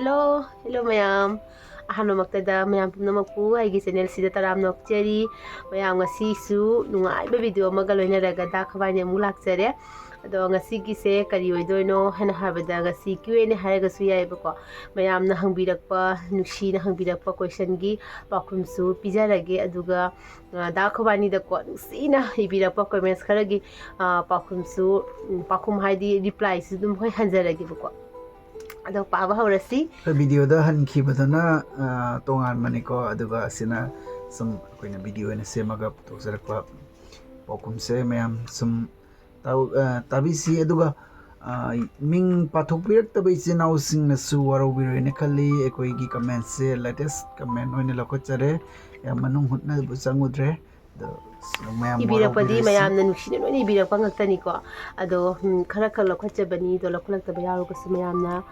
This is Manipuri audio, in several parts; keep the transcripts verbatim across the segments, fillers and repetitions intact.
Hello, hello ꯃꯌꯥꯝ꯫ ꯑꯍꯥꯟꯕꯃꯛꯇꯗ ꯃꯌꯥꯝ ꯄꯨꯝꯅꯃꯛꯄꯨ ꯑꯩꯒꯤ channel ꯁꯤꯗ ꯇꯔꯥꯝꯅ ꯑꯣꯛꯆꯔꯤ꯫ ꯃꯌꯥꯝ, ꯉꯁꯤꯁꯨ ꯅꯨꯡꯉꯥꯏꯕ video ꯑꯃꯒ ꯂꯣꯏꯅꯔꯒ ꯗꯥ ꯈꯕꯥꯏꯅꯤ ꯑꯃꯨꯛ ꯂꯥꯛꯆꯔꯦ꯫ ꯑꯗꯣ ꯉꯁꯤꯒꯤꯁꯦ ꯀꯔꯤ ꯑꯣꯏꯗꯣꯏꯅꯣ ꯍꯥꯏꯅ ꯍꯥꯏꯕꯗ, ꯉꯁꯤ Q and A ꯍꯥꯏꯔꯒꯁꯨ ꯌꯥꯏꯑꯕꯀꯣ꯫ ꯃꯌꯥꯝꯅ ꯍꯪꯕꯤꯔꯛꯄ, ꯅꯨꯡꯁꯤꯅ ꯍꯪꯕꯤꯔꯛꯄ questionꯒꯤ ꯄꯥꯎꯈꯨꯝꯁꯨ ꯄꯤꯖꯔꯒꯦ꯫ ꯑꯗꯨꯒ, ꯑ, ꯗꯥ ꯈꯕꯥꯏꯅꯤꯗꯀꯣ ꯅꯨꯡꯁꯤꯅ ꯏꯕꯤꯔꯛꯄ comments ꯈꯔꯒꯤ, ꯑ, ꯄꯥꯎꯈꯨꯝꯁꯨ, ꯎꯝ, ꯄꯥꯎꯈꯨꯝ ꯍꯥꯏꯗꯤ replyꯁꯨ ꯑꯗꯨꯝ ꯍꯣꯏ ꯍꯟꯖꯔꯒꯦꯕꯀꯣ꯫ ꯑꯗꯣ ꯄꯥꯕ ꯍꯧꯔꯁꯤ꯫ ꯑꯩꯈꯣꯏ videoꯗ ꯍꯟꯈꯤꯕꯗꯨꯅ, ꯑ, ꯇꯣꯉꯥꯟꯕꯅꯤꯀꯣ, ꯑꯗꯨꯒ ꯑꯁꯤꯅ ꯁꯨꯝ ꯑꯩꯈꯣꯏꯅ video ꯑꯣꯏꯅ ꯁꯦꯝꯃꯒ ꯄꯨꯊꯣꯛꯆꯔꯛꯄ ꯄꯥꯎꯈꯨꯝꯁꯦ꯫ ꯃꯌꯥꯝ ꯁꯨꯝ ꯇꯥꯎ-, ꯑ, ꯇꯥꯕꯤꯁꯤ꯫ ꯑꯗꯨꯒ, ꯑ, ꯃꯤꯡ ꯄꯥꯊꯣꯛꯄꯤꯔꯛꯇꯕ ꯏꯆꯤꯟ ꯏꯅꯥꯎꯁꯤꯡꯅꯁꯨ ꯋꯥꯔꯧꯕꯤꯔꯣꯏꯅ ꯈꯜꯂꯤ꯫ ꯑꯩꯈꯣꯏꯒꯤ commentꯁꯦ latest comment ꯑꯣꯏꯅ ꯂꯧꯈꯠꯆꯔꯦ꯫ ꯌꯥꯝ ꯃꯅꯨꯡ ꯍꯨꯠꯅꯕꯨ ꯆꯪꯉꯨꯗ꯭ꯔꯦ꯫ ꯑꯗꯣ, ꯃꯌꯥꯝ ꯏꯕꯤꯔꯛꯄꯗꯤ ꯋꯥꯔꯧꯕꯤꯔꯣꯏꯁꯤ꯫ ꯃꯌꯥꯝꯅ ꯅꯨꯡꯁꯤꯅ ꯂꯣꯏꯅ ꯏꯕꯤꯔꯛꯄ ꯉꯥꯛꯇꯅꯤꯀꯣ꯫ ꯑꯗꯣ, ꯎꯝ, ꯈꯔ ꯈꯛ ꯂꯧꯈꯠꯆꯕꯅꯤ꯫ ꯑꯗꯣ ꯂꯧꯈꯠꯂꯛꯇꯕ ꯌꯥꯎꯔꯒꯁꯨ ꯃꯌꯥꯝꯅ,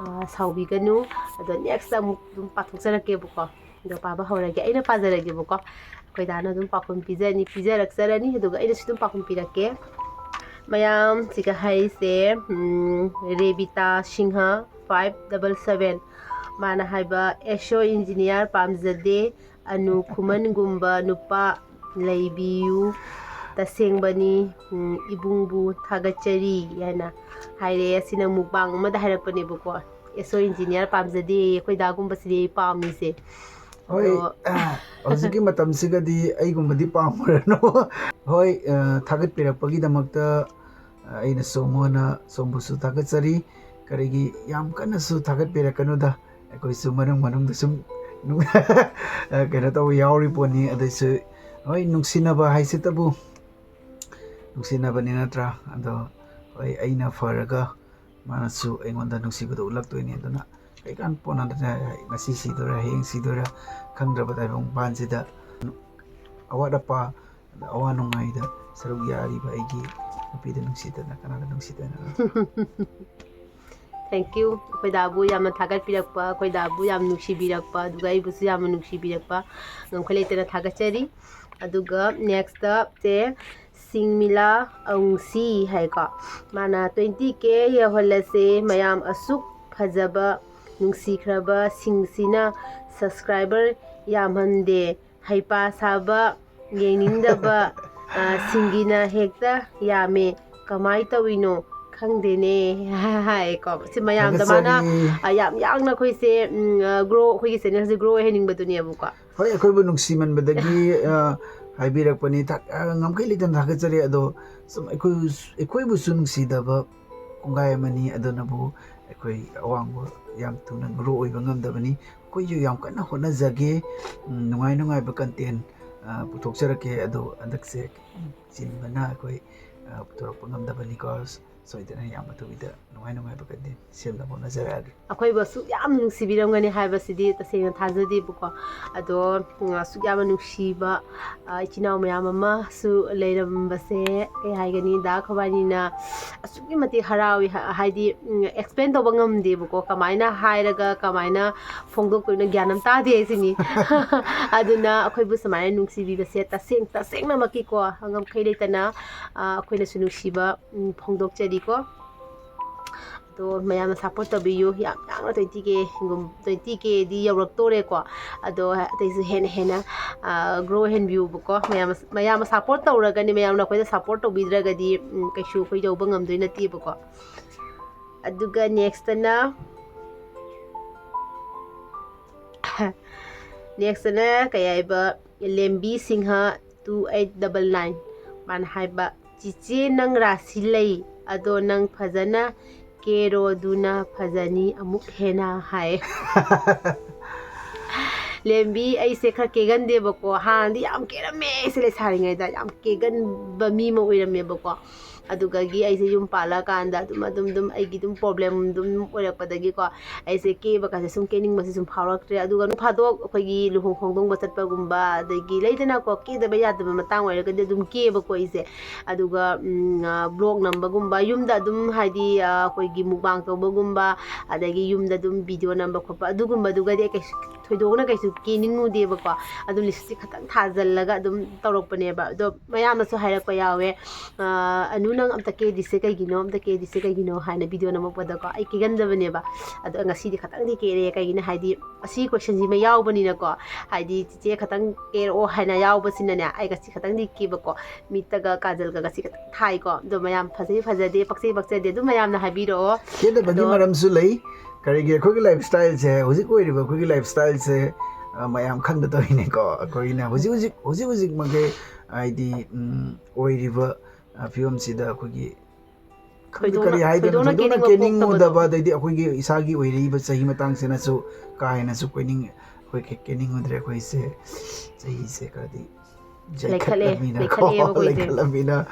ꯑ, ꯁꯥꯎꯕꯤꯒꯅꯨ꯫ ꯑꯗꯣ next ꯑꯃꯨꯛ ꯑꯗꯨꯝ ꯄꯥꯊꯣꯛꯆꯔꯛꯀꯦꯕꯀꯣ꯫ ꯑꯗꯣ ꯄꯥꯕ ꯍꯧꯔꯒꯦ꯫ ꯑꯩꯅ ꯄꯥꯖꯔꯒꯦꯕꯀꯣ꯫ ꯑꯩꯈꯣꯏ ꯗꯥꯅ ꯑꯗꯨꯝ ꯄꯥꯎꯈꯨꯝ ꯄꯤꯖꯅꯤ, ꯄꯤꯖꯔꯛꯆꯔꯅꯤ꯫ ꯑꯗꯨꯒ ꯑꯩꯅꯁꯨ ꯑꯗꯨꯝ ꯄꯥꯎꯈꯨꯝ ꯄꯤꯔꯛꯀꯦ꯫ ꯃꯌꯥꯝ, ꯁꯤꯒ ꯍꯥꯏꯔꯤꯁꯦ, ꯎꯝ, ꯔꯦꯕꯤꯇꯥ ꯁꯤꯡꯍ five double seven꯫ ꯃꯥꯅ ꯍꯥꯏꯕ, "ꯑꯦꯁꯣ engineer ꯄꯥꯝꯖꯗꯦ, ꯑꯅꯨ ꯈꯨꯃꯟꯒꯨꯝꯕ ꯅꯨꯄꯥ ꯂꯩꯕꯤꯌꯨ, ꯇꯁꯦꯡꯕꯅꯤ, ꯎꯝ, ꯏꯕꯨꯡꯕꯨ ꯊꯥꯒꯠꯆꯔꯤ" ꯍꯥꯏꯅ ꯍꯥꯏꯔꯦ꯫ ꯑꯁꯤꯅ mukbang ꯑꯃꯗ ꯍꯥꯏꯔꯛꯄꯅꯦꯕꯀꯣ꯫ "ꯑꯦꯁꯣ engineer ꯄꯥꯝꯖꯗꯦ, ꯑꯩꯈꯣꯏ ꯗꯥꯒꯨꯝꯕꯁꯤꯗꯤ ꯑꯩ ꯄꯥꯝꯃꯤꯁꯦ"꯫ ꯍꯣꯏ, ꯑꯗꯣ, ꯑ, ꯍꯧꯖꯤꯛꯀꯤ ꯃꯇꯝꯁꯤꯒꯗꯤ ꯑꯩꯒꯨꯝꯕꯗꯤ ꯄꯥꯝꯃꯨꯔꯅꯨ꯫ ꯍꯣꯏ, ꯑ, ꯊꯥꯒꯠꯄꯤꯔꯛꯄꯒꯤꯗꯃꯛꯇ, ꯑ, ꯑꯩꯅꯁꯨ ꯃꯉꯣꯟꯗ, ꯁꯣꯝꯕꯨꯁꯨ ꯊꯥꯒꯠꯆꯔꯤ꯫ ꯀꯔꯤꯒꯤ ꯌꯥꯝ ꯀꯟꯅꯁꯨ ꯊꯥꯒꯠꯄꯤꯔꯛꯀꯅꯨꯗ, ꯑꯩꯈꯣꯏꯁꯨ ꯃꯅꯨꯡ ꯃꯅꯨꯡꯗ ꯁꯨꯝ ꯅꯨꯡ-, ꯑ, ꯀꯩꯅꯣ ꯇꯧꯕ ꯌꯥꯎꯔꯤ ꯄꯣꯠꯅꯤ꯫ ꯑꯗꯨꯏꯁꯨ, ꯍꯣꯏ, ꯅꯨꯡꯁꯤꯅꯕ ꯍꯥꯏꯁꯤꯇꯕꯨ ꯅꯨꯡꯁꯤꯅꯕꯅꯤ ꯅꯠꯇ꯭ꯔꯥ? ꯑꯗꯣ, ꯍꯣꯏ, ꯑꯩꯅ ꯐꯔꯒ ꯃꯥꯅꯁꯨ ꯑꯩꯉꯣꯟꯗ ꯅꯨꯡꯁꯤꯕꯗꯣ ꯎꯠꯂꯛꯇꯣꯏꯅꯤ꯫ ꯑꯗꯨꯅ ꯀꯩꯀꯥꯟ ꯄꯣꯠꯅꯗꯅ ꯉꯁꯤ ꯁꯤꯗꯣꯏꯔꯥ, ꯍꯌꯦꯡ ꯁꯤꯗꯣꯏꯔꯥ ꯈꯪꯗ꯭ꯔꯕ ꯇꯥꯏꯕꯪ ꯃꯄꯥꯟꯁꯤꯗ ꯑꯋꯥꯠ ꯑꯄꯥ, ꯑꯋꯥ ꯅꯨꯡꯉꯥꯏꯗ ꯁꯔꯨꯛ ꯌꯥꯔꯤꯕ ꯑꯩꯒꯤ ꯅꯨꯄꯤꯗ ꯅꯨꯡꯁꯤꯗꯅ ꯀꯅꯥꯗ ꯅꯨꯡꯁꯤꯗꯣꯏꯅꯣ? Thank you꯫ ꯑꯩꯈꯣꯏ ꯗꯥꯕꯨ ꯌꯥꯝꯅ ꯊꯥꯒꯠꯄꯤꯔꯛꯄ, ꯑꯩꯈꯣꯏ ꯗꯥꯕꯨ ꯌꯥꯝ ꯅꯨꯡꯁꯤꯕꯤꯔꯛꯄ, ꯑꯗꯨꯒ ꯑꯩꯕꯨꯁꯨ ꯌꯥꯝꯅ ꯅꯨꯡꯁꯤꯕꯤꯔꯛꯄ ꯉꯝꯈꯩ ꯂꯩꯇꯅ ꯊꯥꯒꯠꯆꯔꯤ꯫ ꯑꯗꯨꯒ next ꯁꯦ ꯁꯤꯡꯃꯤꯂꯥ ꯑꯎꯡꯁꯤ ꯍꯥꯏꯀꯣ꯫ ꯃꯥꯅ "twenty K ꯌꯧꯍꯜꯂꯁꯦ ꯃꯌꯥꯝ, ꯑꯁꯨꯛ ꯐꯖꯕ ꯅꯨꯡꯁꯤꯈ꯭ꯔꯕꯁꯤꯡꯁꯤꯅ subscriber ꯌꯥꯝꯍꯟꯗꯦ, ꯍꯩꯄꯥ ꯁꯥꯕ, ꯌꯦꯡꯅꯤꯡꯗꯕ, ꯑ, ꯁꯤꯡꯒꯤꯅ ꯍꯦꯛꯇ ꯌꯥꯝꯃꯦ, ꯀꯃꯥꯏ ꯇꯧꯏꯅꯣ ꯈꯪꯗꯦꯅꯦ ꯍꯥꯏꯀꯣ꯫ ꯁꯤ ꯃꯌꯥꯝꯗ ꯃꯥꯅ, ꯊꯥꯒꯠꯆꯔꯤ꯫ ꯑ, ꯌꯥꯝ ꯌꯥꯡꯅ ꯑꯩꯈꯣꯏꯁꯦ, ꯎꯝ, ꯑ, grow, ꯑꯩꯈꯣꯏꯒꯤ channelꯁꯦ grow ꯑꯣꯏꯍꯟꯅꯤꯡꯕꯗꯨꯅꯦꯕꯀꯣ꯫ ꯍꯣꯏ, ꯑꯩꯈꯣꯏꯕꯨ ꯅꯨꯡꯁꯤꯃꯟꯕꯗꯒꯤ, ꯑ, ꯍꯥꯏꯕꯤꯔꯛꯄꯅꯤ꯫ ꯊꯥ-, ꯑ, ꯉꯝꯈꯩ ꯂꯩꯇꯅ ꯊꯥꯒꯠꯆꯔꯤ꯫ ꯑꯗꯣ ꯁꯨꯝ ꯑꯩꯈꯣꯏ, ꯑꯩꯈꯣꯏꯕꯨꯁꯨ ꯅꯨꯡꯁꯤꯗꯕ ꯀꯣꯡꯒꯥꯏ ꯑꯃꯅꯤ꯫ ꯑꯗꯨꯅꯕꯨ ꯑꯩꯈꯣꯏ ꯑꯋꯥꯡꯕ ꯌꯥꯝ ꯊꯨꯅ grow ꯑꯣꯏꯕ ꯉꯝꯗꯕꯅꯤ꯫ ꯑꯩꯈꯣꯏꯁꯨ ꯌꯥꯝ ꯀꯟꯅ ꯍꯣꯠꯅꯖꯒꯦ꯫ ꯎꯝ, ꯅꯨꯡꯉꯥꯏ ꯅꯨꯡꯉꯥꯏꯕ content, ꯑ, ꯄꯨꯊꯣꯛꯆꯔꯛꯀꯦ꯫ ꯑꯗꯣ ꯍꯟꯗꯛꯁꯦ ꯆꯤꯟꯕꯅ ꯑꯩꯈꯣꯏ, ꯑ, ꯄꯨꯊꯣꯔꯛꯄ ꯉꯝꯗꯕꯅꯤꯀꯣ꯫ ꯁꯣꯏꯗꯅ ꯌꯥꯝ ꯑꯊꯨꯕꯤꯗ ꯅꯨꯡꯉꯥꯏ ꯅꯨꯡꯉꯥꯏꯕ content ꯁꯦꯝꯅꯕ ꯍꯣꯠꯅꯖꯔꯛꯑꯒꯦ꯫ ꯑꯩꯈꯣꯏꯕꯨ ꯑꯁꯨꯛ ꯌꯥꯝꯅ ꯅꯨꯡꯁꯤꯕꯤꯔꯝꯒꯅꯤ ꯍꯥꯏꯕꯁꯤꯗꯤ ꯇꯁꯦꯡꯅ ꯊꯥꯖꯗꯦꯕꯀꯣ꯫ ꯑꯗꯣ, ꯎꯝ, ꯑꯁꯨꯛ ꯌꯥꯝꯅ ꯅꯨꯡꯁꯤꯕ, ꯑ, ꯏꯆꯤꯟ ꯏꯅꯥꯎ ꯃꯌꯥꯝ ꯑꯃꯁꯨ ꯂꯩꯔꯝꯕꯁꯦ, ꯀꯩ ꯍꯥꯏꯒꯅꯤ, ꯗꯥ ꯈꯣꯕꯥꯅꯤꯅ ꯑꯁꯨꯛꯀꯤ ꯃꯇꯤꯛ ꯍꯔꯥꯎꯏ꯫ ꯍ-, ꯍꯥꯏꯗꯤ, ꯎꯝ, explain ꯇꯧꯕ ꯉꯝꯗꯦꯕꯀꯣ꯫ ꯀꯃꯥꯏꯅ ꯍꯥꯏꯔꯒ ꯀꯃꯥꯏꯅ ꯐꯣꯡꯗꯣꯛꯇꯣꯏꯅꯣ ꯒ꯭ꯌꯥꯟ ꯑꯃ ꯇꯥꯗꯦ ꯍꯥꯏꯁꯤꯅꯤ꯫ ꯑꯗꯨꯅ ꯑꯩꯈꯣꯏꯕꯨ ꯁꯨꯃꯥꯏꯅ ꯅꯨꯡꯁꯤꯕꯤꯕꯁꯦ ꯇꯁꯦꯡ-, ꯇꯁꯦꯡꯅꯃꯛꯀꯤꯀꯣ, ꯉꯝꯈꯩ ꯂꯩꯇꯅ, ꯑ, ꯑꯩꯈꯣꯏꯅꯁꯨ ꯅꯨꯡꯁꯤꯕ, ꯎꯝ, ꯐꯣꯡꯗꯣꯛꯆꯔꯤꯀꯣ꯫ ꯑꯗꯣ ꯃꯌꯥꯝꯅ support ꯇꯧꯕꯤꯌꯨ꯫ ꯌꯥꯝ ꯌꯥꯡꯅ twenty K ꯒꯨꯝ-, twenty Kꯗꯤ ꯌꯧꯔꯛꯇꯣꯔꯦꯀꯣ꯫ ꯑꯗꯣ ꯑꯇꯩꯁꯨ ꯍꯦꯟꯅ ꯍꯦꯟꯅ, ꯑ, grow ꯑꯣꯏꯍꯟꯕꯤꯌꯨꯕꯀꯣ꯫ ꯃꯌꯥꯝ, ꯃꯌꯥꯝꯅ support ꯇꯧꯔꯒꯅꯤ, ꯃꯌꯥꯝꯅ ꯑꯩꯈꯣꯏꯗ support ꯇꯧꯕꯤꯗ꯭ꯔꯒꯗꯤ, ꯎꯝ, ꯀꯩꯁꯨ ꯑꯩꯈꯣꯏ ꯌꯧꯕ ꯉꯝꯗꯣꯏ ꯅꯠꯇꯦꯕꯀꯣ꯫ ꯑꯗꯨꯒ nextꯇꯅ, nextꯇꯅ ꯀꯩ ꯍꯥꯏꯕ, ꯂꯦꯝꯕꯤ Singh two eight double nine꯫ ꯃꯥꯅ ꯍꯥꯏꯕ, "ꯆꯤꯆꯦ, ꯅꯪ ꯔꯥꯁꯤ ꯂꯩ, ꯑꯗꯣ ꯅꯪ ꯐꯖꯅ ꯀꯦꯔꯣꯗꯨꯅ ꯐꯖꯅꯤ ꯑꯃꯨꯛ ꯍꯦꯟꯅ" ꯍꯥꯏ꯫ ꯂꯦꯝꯕꯤ, ꯑꯩꯁꯦ ꯈꯔ ꯀꯦꯒꯟꯗꯦꯕꯀꯣ꯫ ꯍꯥꯟꯅꯗꯤ ꯌꯥꯝ ꯀꯦꯔꯝꯃꯦ, ꯑꯩꯁꯦ ꯂꯩꯁꯥꯔꯤꯉꯩꯗ ꯌꯥꯝ ꯀꯦꯒꯟꯕ ꯃꯤ ꯑꯃ ꯑꯣꯏꯔꯝꯃꯦꯕꯀꯣ꯫ ꯑꯗꯨꯗꯒꯤ ꯑꯩꯁꯦ ꯌꯨꯝ ꯄꯥꯜꯂꯀꯥꯟꯗ ꯑꯗꯨꯝ, ꯑꯗꯨꯝ, ꯑꯗꯨꯝ ꯑꯩꯒꯤ ꯑꯗꯨꯝ problem ꯑꯗꯨꯝ ꯑꯣꯏꯔꯛꯄꯗꯒꯤꯀꯣ, ꯑꯩꯁꯦ ꯀꯦꯕ ꯀꯥꯁꯦ ꯁꯨꯝ ꯀꯦꯅꯤꯡꯕꯁꯦ ꯁꯨꯝ ꯐꯥꯎꯔꯛꯇ꯭ꯔꯦ꯫ ꯑꯗꯨꯒ ꯅꯣꯡ ꯐꯥꯗꯣꯛ ꯑꯩꯈꯣꯏꯒꯤ ꯂꯨꯍꯣꯡ ꯈꯣꯡꯗꯣꯡꯕ ꯆꯠꯄꯒꯨꯝꯕ, ꯑꯗꯒꯤ ꯂꯩꯗꯅꯀꯣ, ꯀꯦꯗꯕ ꯌꯥꯗꯕ ꯃꯇꯥꯡ ꯑꯣꯏꯔꯒꯗꯤ ꯑꯗꯨꯝ ꯀꯦꯕꯀꯣ ꯑꯩꯁꯦ꯫ ꯑꯗꯨꯒ, ꯎꯝ, ꯑ, vlog ꯅꯝꯕꯒꯨꯝꯕ, ꯌꯨꯝꯗ ꯑꯗꯨꯝ ꯍꯥꯏꯗꯤ, ꯑ, ꯑꯩꯈꯣꯏꯒꯤ mukbang ꯇꯧꯕꯒꯨꯝꯕ, ꯑꯗꯒꯤ ꯌꯨꯝꯗ ꯑꯗꯨꯝ video ꯅꯝꯕ ꯈꯣꯠꯄ, ꯑꯗꯨꯒꯨꯝꯕꯗꯨꯒꯗꯤ ꯑꯩ ꯀꯩꯁꯨ ꯊꯣꯏꯗꯣꯛꯅ ꯀꯩꯁꯨ ꯀꯦꯅꯤꯡꯉꯨꯗꯦꯕꯀꯣ꯫ ꯑꯗꯨꯝ lipstick ꯈꯛꯇꯪ ꯊꯥꯖꯜꯂꯒ ꯑꯗꯨꯝ ꯇꯧꯔꯛꯄꯅꯦꯕ꯫ ꯑꯗꯣ ꯃꯌꯥꯝꯅꯁꯨ ꯍꯥꯏꯔꯛꯄ ꯌꯥꯎꯋꯦ, ꯑ, "ꯑꯅꯨ "ꯅꯪ ꯑꯝꯇ ꯀꯦꯗ꯭ꯔꯤꯁꯦ ꯀꯩꯒꯤꯅꯣ, ꯑꯝꯇ ꯀꯦꯗ꯭ꯔꯤꯁꯦ ꯀꯩꯒꯤꯅꯣ?" ꯍꯥꯏꯅ ꯚꯤꯗꯤꯑꯣ ꯅꯝꯃꯛꯄꯗꯀꯣ, ꯑꯩ ꯀꯦꯒꯟꯗꯕꯅꯦꯕ꯫ ꯑꯗꯣ ꯉꯁꯤꯗꯤ ꯈꯇꯪꯗꯤ ꯀꯦꯔꯦ꯫ ꯀꯩꯒꯤꯅꯣ ꯍꯥꯏꯗꯤ, ꯑꯁꯤ ꯀꯣꯏꯁꯟꯁꯤꯃ ꯌꯥꯎꯕꯅꯤꯅꯀꯣ, ꯍꯥꯏꯗꯤ, "ꯆꯤꯆꯦ, ꯈꯇꯪ ꯀꯦꯔꯛꯑꯣ" ꯍꯥꯏꯅ ꯌꯥꯎꯕꯁꯤꯅꯅꯦ, ꯑꯩ ꯉꯁꯤ ꯈꯇꯪꯗꯤ ꯀꯦꯕꯀꯣ, ꯃꯤꯠꯇꯒ ꯀꯥꯖꯜꯒ ꯉꯁꯤ ꯈꯇꯪ ꯊꯥꯏꯀꯣ꯫ ꯑꯗꯣ ꯃꯌꯥꯝ ꯐꯖꯩ ꯐꯖꯗꯦ, ꯄꯛꯆꯩ ꯄꯛꯆꯗꯦ, ꯑꯗꯨꯝ ꯃꯌꯥꯝꯅ ꯍꯥꯏꯕꯤꯔꯛꯑꯣ꯫ ꯀꯦꯗꯕꯒꯤ ꯑꯗꯣ ꯃꯔꯝꯁꯨ ꯂꯩ꯫ ꯀꯔꯤꯒꯤ? ꯑꯩꯈꯣꯏꯒꯤ ꯂꯥꯏꯐ ꯁ꯭ꯇꯥꯏꯜꯁꯦ, ꯍꯧꯖꯤꯛ ꯑꯣꯏꯔꯤꯕ ꯑꯩꯈꯣꯏꯒꯤ ꯂꯥꯏꯐ ꯁ꯭ꯇꯥꯏꯜꯁꯦ, ꯑ, ꯃꯌꯥꯝ ꯈꯪꯗ ꯇꯧꯔꯤꯅꯤꯀꯣ꯫ ꯑꯩꯈꯣꯏꯅ ꯍꯧꯖꯤꯛ ꯍꯧꯖꯤꯛ, ꯍꯧꯖꯤꯛ ꯍꯧꯖꯤꯛꯃꯛꯀꯤ, ꯍꯥꯏꯗꯤ, ꯎꯝ, ꯑꯣꯏꯔꯤꯕ, ꯑ, ꯐꯤꯕꯝꯁꯤꯗ ꯑꯩꯈꯣꯏꯒꯤ ꯈꯪꯗꯦ, ꯊꯣꯏꯗꯣꯛꯅ, ꯀꯔꯤ ꯍꯥꯏꯗꯣꯏꯅꯣ, ꯊꯣꯏꯗꯣꯛꯅ ꯊꯣꯏꯗꯣꯛꯅ ꯀꯦꯅꯤꯡꯕ ꯀꯦꯅꯤꯡꯉꯨꯗꯕ, ꯄꯣꯛꯇꯕꯗꯣ꯫ ꯑꯗꯩꯗꯤ ꯑꯩꯈꯣꯏꯒꯤ ꯏꯁꯥꯒꯤ ꯑꯣꯏꯔꯛꯏꯕ ꯆꯍꯤ ꯃꯇꯥꯡꯁꯤꯅꯁꯨ ꯀꯥ ꯍꯦꯟꯅꯁꯨ ꯀꯣꯏꯅꯤꯡ-, ꯑꯩꯈꯣꯏ ꯀꯦ-, ꯀꯦꯅꯤꯡꯉꯨꯗ꯭ꯔꯦ꯫ ꯑꯩꯈꯣꯏꯁꯦ ꯆꯍꯤꯁꯦ ꯈꯔꯗꯤ ꯂꯩꯈꯠꯂꯦ, ꯌꯥꯏꯈꯠꯂꯕꯅꯤꯅꯀꯣ, ꯂꯩꯈꯠꯂꯦꯕ ꯑꯩꯈꯣꯏꯁꯦ꯫ ꯂꯩꯈꯠꯂꯕꯅꯤꯅ꯫